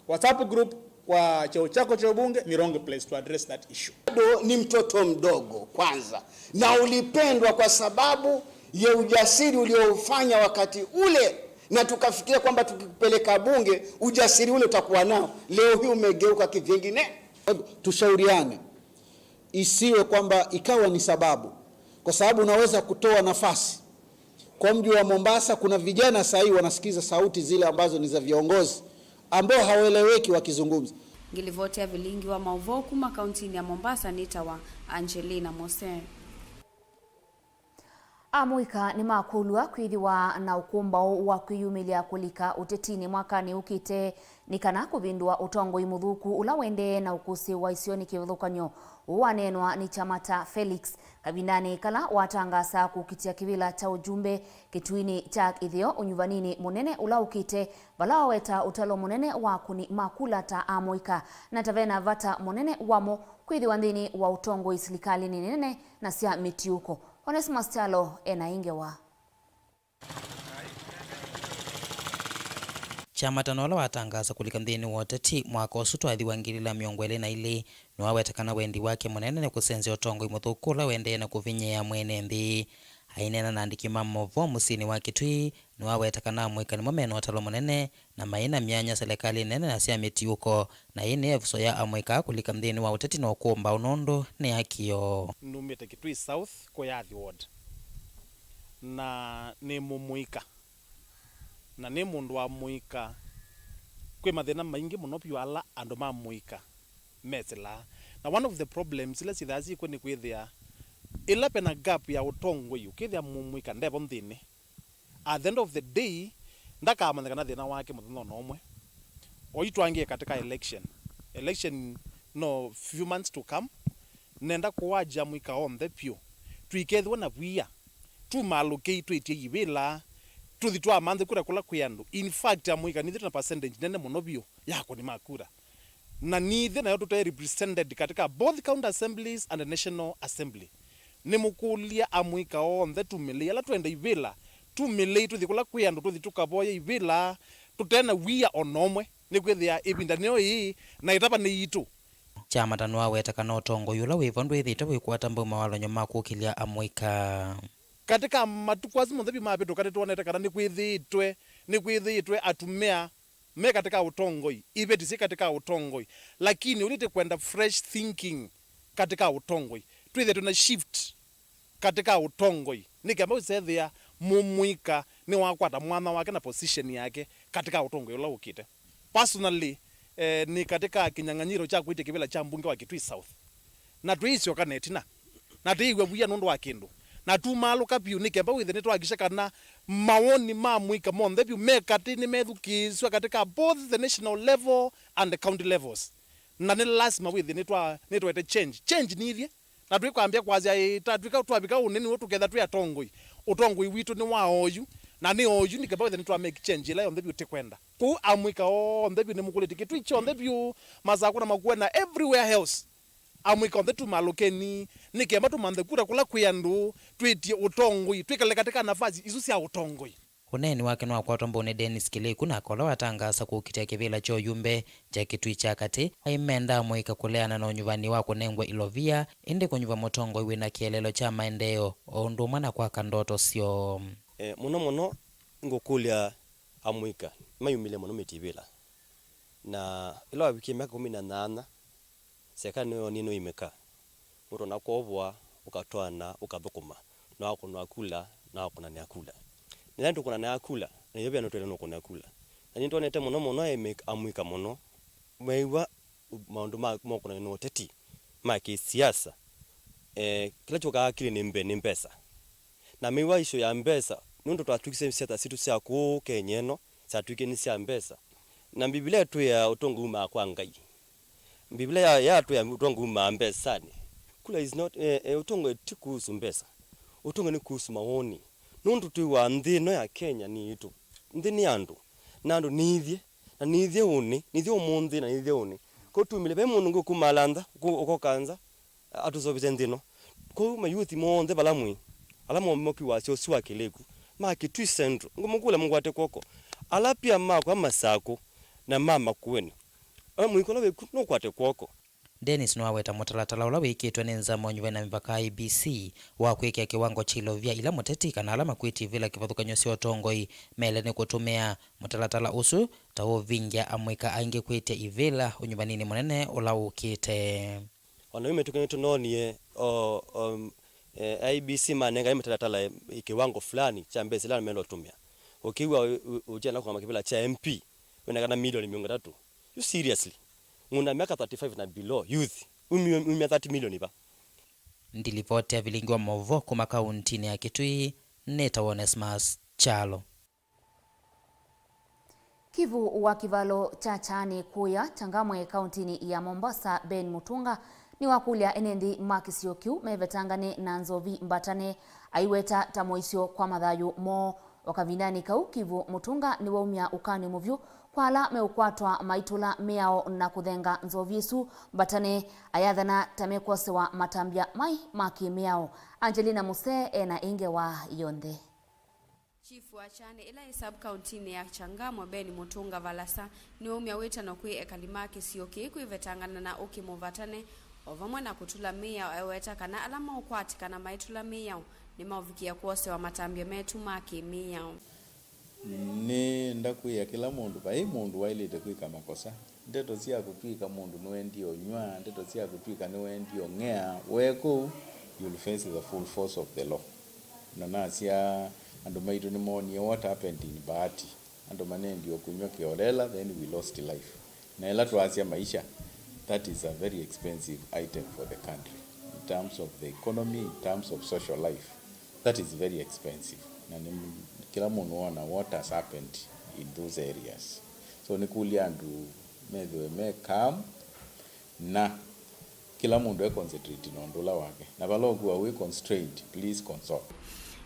WhatsApp group kwa cheo chako cha ubunge ni wrong place to address that issue. Bado ni mtoto mdogo kwanza, na ulipendwa kwa sababu ya ujasiri ulioufanya wakati ule, na tukafikiria kwamba tukipeleka bunge ujasiri ule utakuwa nao. Leo hii umegeuka kivingine. Kwa hivyo, tushauriane, isiwe kwamba ikawa ni sababu Kwa sababu unaweza kutoa nafasi. Kwa mji wa Mombasa kuna vijana saa hii wanasikiza sauti zile ambazo ni za viongozi ambao hawaeleweki wakizungumza. Ngilivoti ya vilingi wa mauvoo kuma kauntinĩ ya Mombasa nĩtawa Angelina Mose. Amũika nĩmakũlw'a kwĩthĩwa na ũkũmbaũ wa kwĩyumĩlya kũlika ũtetinĩ mwakanĩ ũkĩte nĩ kana kũvĩndũa ũtongoi mũthũku ũla ũendee na ũkũsĩ wa isionĩ kĩvathũkany'o. Ũũ waneenwa nĩ Kyamata Felix kavindanĩ kala watangaasa kũkitya kĩvĩla kya ũjumbe kĩtuinĩ kya ĩtheo ũnyuvaninĩ mũnene ũla ũkĩte, vala waweta ũtalo mũnene wa akũni ma kula ta amũika, na ta vena vata mũnene wamo kwĩthĩwa nthĩnĩ wa ũtongoi silikalĩnĩ nene na sya mĩtiũko. Onesmus Kyalo ena ĩ ngewa. Kyamata na ũla watangaasa kũlika nthĩnĩ wa ũteti mwaka ũsu twathi wa ngili ĩlĩ na mĩongo ĩlĩ na ilĩ, nĩwaweta kana wendi wake mũnene nĩ kũsenzya ũtongoi mũthũku ũla ũendee na kũvinyĩĩa mwene nthĩ. Aineena na andĩki ma maũvoo mũsyĩnĩ wa Kitui, nĩwaweta kana amũika nĩmo mena ũtalo mũnene na mai na myanya selekalĩ nene na sya mĩtiũko, na ĩĩ nĩ ĩvuso ya amũika kũlika nthĩnĩ wa ũteti na ũkũmbaũ nũndũ nĩ akio. Numĩte Kitui South, Kuyathi Ward, na nĩ mũmũika, na nĩ mũndũ wa mũika. Kwĩ mathĩna maingĩ mũno vyũ ala andũ ma mũika mesĩlaa, na one of the problems ila syĩthaa syĩkw'o nĩ kwĩthĩa ĩla vena gap ya ũtongoi, ũkĩthĩa mũmũika ndevo nthĩnĩ, at the end of the day, ndakamanya kana thĩna wake mũthenya ona ũmwe. Oyu twangĩe katika election. Election no few months to come. Nenda kũwajia amũika onthe vyũ. Tũikethĩwa na wia. Tumalũkei twĩtye ivĩla. Tũthi twamanthĩ kura kũla kwĩ andũ. In fact, amũika nithe na percentage nene mũno vyũ ya akũni ma kura. Na nithe nayo tũte represented katika both county assemblies and national assembly. Nĩmũkũlya amũika onthe tumĩlei ala twenda ivĩla, tumĩlei tũthi kũla kwĩ andũ, tũthi tũkavoye ivĩla tũte na wia o na ũmwe, nĩkwĩthĩa ĩvinda nĩyo ĩĩ na ĩtava nĩ yitũ. Kyamata nĩwaweta kana ũtongoi ũla wĩvo ndwĩthĩĩtwe wĩkwata mbau mawalany'o ma kũkĩlya amũika. Katika matukũ asu monthe vyũ mavĩtũka, nĩtwonete kana nĩkwĩthĩĩtwe, nĩkwĩthĩĩtwe atumĩa me katika ũtongoi, iveti syĩ katika ũtongoi, lakini ũlĩte kwenda fresh thinking katika ũtongoi, twĩthĩe twĩna shift katika ũtongoi, nĩ kemba ũsethĩa mũmũika nĩwakwata mwanya wake na position yake katika ũtongoi ũla ũkĩte. Personally, eh, nĩ katika kĩnyang'anyĩro kya kwĩtya kĩvĩla kya mbunge wa Kitui South. Na tũisyoka na ĩtina. Na tũiw'a wia nũndũ wa kĩndũ. Na tumaalũka vyũ nĩ kemba wĩthe nĩtwakisha kana mawoni ma mũika monthe vyũ me katĩ nĩmethukĩĩsw'a katika both the national level and the county levels. Na nĩ lasima wĩthe nĩtwa-, nĩtwete change. Change nĩ ithyĩ. Na tũikwambia kwasya, ĩ, tatwĩka twavika ũneni ũũ tũketha twĩ atongoi. Ũtongoi witũ nĩ wa oyu. Na nĩ oyu nĩ kemba wĩthe nĩtwa make change ĩla yonthe vyũ tĩkwenda. Kũu amũika onthe vyũ nĩmũkũlĩtye kĩtui kyonthe vyũ, Masakũ na Makueni na everywhere else. Amũika onthe tumalũkeni, nĩ kemba tũmanthe kura kũla kwĩ andũ, twĩtye ũtongoi, twĩkale katika nafasi isu sya ũtongoi. Ũneeni wake nĩwakwatwa mbau nĩ Dennis Kĩlĩku, nake ũla watangaasa kũkitĩa kĩvĩla kya ũyumbe kya Kitui kya Katĩ, aimenda amũika kũleana na ũnyuvani wa kũnengwa ilovia, ĩndĩ kũnyuva mũtongoi wĩna kĩeleelo kya maendeeo, o ũndũ ũmwe na kwaka ndoto syoo. E, mũno mũno ngũkũlya amũika mayumĩle mũno mĩtivĩla. Na ĩla wavikie myaka ĩkũmi na nyanya, serikali nĩyoonie nĩũimĩka. Mũndũ ona kwovwa, ũkatwaana, ũkathũkũma, na wakũnwa kula, na wakũnanĩa kula. Na ĩla tũkũnanĩa kula, na ĩyo vĩana tũtwaĩle nũkũnwa kula. Na nĩtwonete mũno mũno aimĩk-, amũika mũno, meĩw'a maũndũ ma, ma ũkũnanĩa na ũteti, ma kĩsiasa. Eh, kĩla kyũkaa akili nĩ mbe-, nĩ mbesa. Na mĩw'a issue ya mbesa, nũndũ twatw'ĩkĩsye siasa sitũ sya kũũ Kenya ĩno, syatw'ĩkie nĩ sya mbesa. Na Mbivilia ĩtwĩaa ũtongoi umaa kwa Ngai. Mbivilia ya, yatwĩa ũtongoi umaa mbesanĩ. Kula is not, eh, eh, ũtongoi ti kuhusu mbesa. Ũtongoi nĩ kuhusu mawoni. Nũndũ twĩw'aa nthĩ ĩno ya Kenya nĩ yitũ. Nthĩ nĩ andũ. Na andũ nĩ ithyĩ. Na nĩ ithyĩ ũnĩ. Nĩ ithyĩ ũmũnthĩ na nĩ ithyĩ ũnĩ. Kwoou tumĩle, ve mũndũ ũngĩ ũkumaala nza, ũkũ-, ũkoka nza, atũseũvĩsye nthĩ ĩno. Kwoou mayuthi monthe vala mwĩ, ala mo-, mokiwasya ũsu wa Kĩlĩku, ma Kitui Central, ngũmũkũlya mũkwate kw'oko. Ala pia makwa Masakũ na ma Makueni, ala mũika ũla wĩku nũkwate kw'oko. Dennis nĩwaweta mũtalatala ũla wĩkĩtwe nĩ Nzama ya Ũnyuvani na Mĩvaka, I E B C, wa kwĩkĩa kĩwango kya ilovia ila mũteti kana ala makwĩtye ivĩla kĩvathũkany'o sya ũtongoi mele nĩ kũtũmĩa. Mũtalatala ũsu ta ũũvingĩa amũika aingĩ kwĩtya ivĩla ũnyuvaninĩ mũnene ũla wũkĩte. O na yu mĩtũkĩ nĩtũnoonie, o, o, eh, I E B C manenga mĩtalatala, eh, kiwango fulani kya mbesa ila melo tumia. Ũkiw'a ũ-, ũ-, ũtia na kũkama kĩvĩla kya M P, wĩna kana milioni mĩongo ĩtatũ. You seriously? Ng'ũnda myaka thirty-five na below, youth. Umia, umia thirty million va? Ndilipoti ya vilingi wa maũvoo kuma kauntinĩ ya Kitui, nĩtawa Onesmus Kyalo. Kivu wa kĩvalo kya Kyani kũya Changamwe kauntinĩ ya Mombasa, Ben Mutunga, nĩwakũlya ene nthĩ ma kĩsio kĩu mevetangane na nzovi mbatane, aiweta ta mũisyo kwa mathayũ moo. O kavindanĩ kau, Kivu Mutunga nĩwaumya ũkany'o mũvyũ kwa ala meũkwatwa maitũla mĩao na kũthenga nzovi ĩsu mbatane, ayathana ta mekwosewa matambya mai ma kĩmĩao. Angelina Muse ena ĩ ngewa yonthe. Chief wa Kyani ĩla ĩ sub-county-nĩ ya Changamwe, Ben Mutunga Valasa, nĩwaumya wĩtano kwĩ ekali ma kĩsio kĩĩ kwĩvetangana na ũkĩ mũvatane, o vamwe na kũtũla mĩao, eweta kana ala maũkwatĩkana maitũla mĩao nĩmaũvikĩa kwosewa matambya metu ma kĩmĩao. Nĩenda kwĩa kĩla mũndũ, vai mũndũ waĩlĩte kwĩka makosa. Ndeto sya kũtw'ĩka mũndũ nĩwendie ũnyw'a, ndeto sya kũtw'ĩka nĩwendie ũng'ea, we kũu, you'll face the full force of the law. Na nasya, andũ maitũ nĩmoonie what happened in Bahati. Andũ manendie kũnyw'a kĩolela, then we lost life. Na ĩla twasya maisha, that is a very expensive item for the country, in terms of the economy, in terms of social life. That is very expensive. Na nĩ, kĩla mũndũ wona what has happened in those areas. So nĩkũlya andũ methĩwe me calm, na kĩla mũndũ e concentrate na ũndũ ũla wake. Na vala ũkwĩwa wĩ constrained, please consult.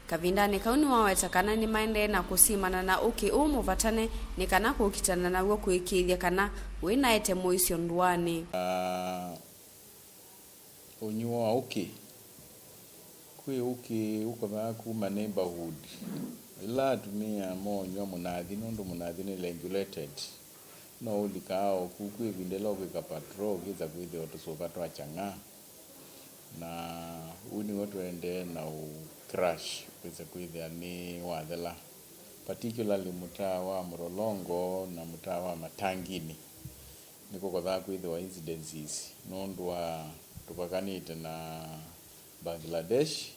Kavindanĩ kau nĩwaweta kana nĩmaendee na kũsimana na ũkĩ ũũ mũvatane nĩ kana kũkitana naw'o kũĩkĩĩthya kana wĩnaete mũisyo ndũanĩ. Ah, Ũnyuo wa ũkĩ. Kwĩ ũkĩ ũkothaa kuma neighborhood. Ĩla atumĩa moonywa mũnathi, nũndũ mũnathi nĩ regulated, no ũlikaa o ku, kwĩ ĩvinda ĩla ũkwĩka patrol, ũkĩsa kwĩthĩwa tũsũva twa kyang'aa. Na ũu nĩw'o tũendee na ũ crush, wĩse kwĩthĩa nĩ wathela. Particularly mũtaa wa Mlolongo na mũtaa wa Matangini. Nĩkũkothaa kwĩthĩwa incidences nũndũ wa tũvakanĩte na Bangladesh,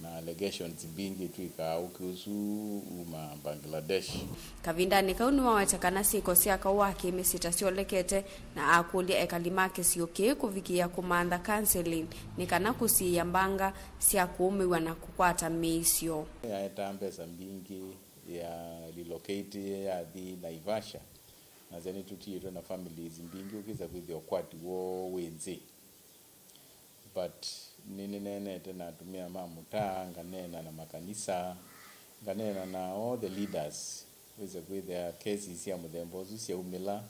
na allegations mbingĩ twĩkaa ũkĩ ũsu uma Bangladesh. Kavindanĩ kau nĩwaweta kana syĩko sya kaũ wa kĩmĩsyĩ ta syolekete, na akũlya ekali ma kĩsio kĩĩ kũvikĩĩa kũmantha counseling nĩ kana kũsiĩĩa mbanga sya kũũmĩw'a na kũkwata mĩisyo. Yaetaa mbesa mbingĩ ya relocate yathi Naivasha. Nasya nĩtũtiĩtwe na families mbingĩ, ũkĩsa kwĩthĩa ũkwati woo wĩ nzĩ. But nĩnĩneenete na atumĩa ma mũtaa, nganeena na makanisa, nganeena na all the leaders, wĩse kwĩthĩa cases sya mũthemba ũsu syaumĩla,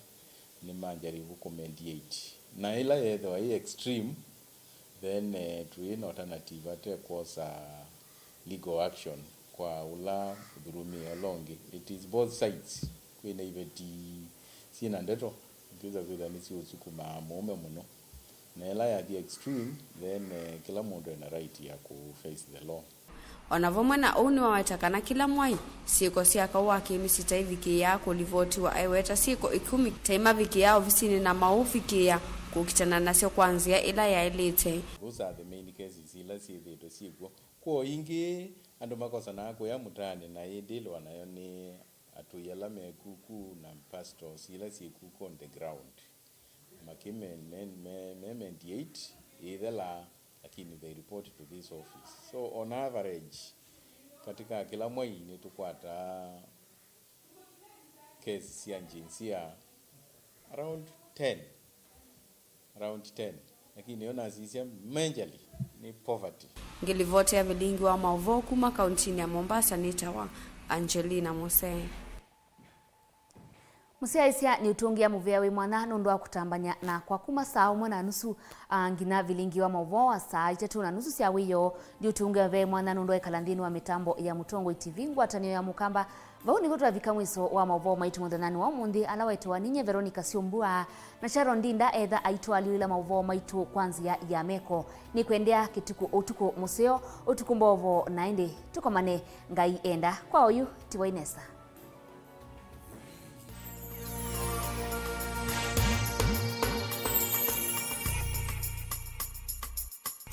nĩmanjaribu kũmediate. Na ĩla yeethĩwa ĩ extreme, then, eh, twĩ na alternative ate kwosa legal action kwa ũla ũthulumĩe ũla ũngĩ. It is both sides. Kwĩ na iveti syĩ na ndeto, ũkĩsa kwĩthĩa nĩsiũsukumaa mũũme mũno. Na ĩla yathi extreme, then, eh, kĩla mũndũ ena right ya kũ face the law. O na vamwe na ũu, nĩwaweta kana kĩla mwai, syĩko sya kaũ wa kĩmĩsyĩ ta ivikĩĩaa kũlivotiwa, aiweta syĩko ĩkũmi ta imavikĩaa ovisinĩ na maũvikĩĩa kũkitana nasyo kwa nzĩa ĩla yaĩlĩte. Those are the main cases ila syĩthĩĩtwe syĩkw'o. Kwĩ o ingĩ, andũ makosanaa kũya mũtaanĩ na ĩndĩ ĩlwa nayo nĩ atũi ala me kuku na pastors ila syĩ kuku on the ground. Makĩ me, me, me, me mediate, ĩthelaa, lakini they report to this office. So on average, katika kĩla mwei nĩtũkwataa case sya jinsia around ten, around ten, lakini yo nasisya majorly nĩ poverty. Ngĩlivoti ya vilingi wa maũvoo kuma kauntinĩ ya Mombasa nĩtawa Angelina Mose. Mũsyaĩĩsya nĩũtũngĩa mũvea wĩ mwanya nũndũ wa kũtambany'a nakwa kuma saa ũmwe na nusu, ah, nginya vilingi wa maũvoo wa saa itatũ na nusu sya wĩoo. Ndiũtũngĩa mũvea wĩ mwanya nũndũ wa ĩkala nthĩnĩ wa mĩtambo ya Mũtongoi T V, ngwatanĩo ya Mũkamba. Vau nĩvo twavika mwiso wa maũvoo maitũ mũthenyanĩ wa ũmũnthĩ, ala waĩtĩwa ninyie Veronica Syumbua na Sharon Ndinda, etha aitũalyũĩla maũvoo maitũ kwa nzĩa ya meko. Nĩkwendea kĩtukũ, ũtukũ mũseo, ũtukũ mbovo, na ĩndĩ tũkomane Ngai enda. Kwa oyu, tiwai nesa.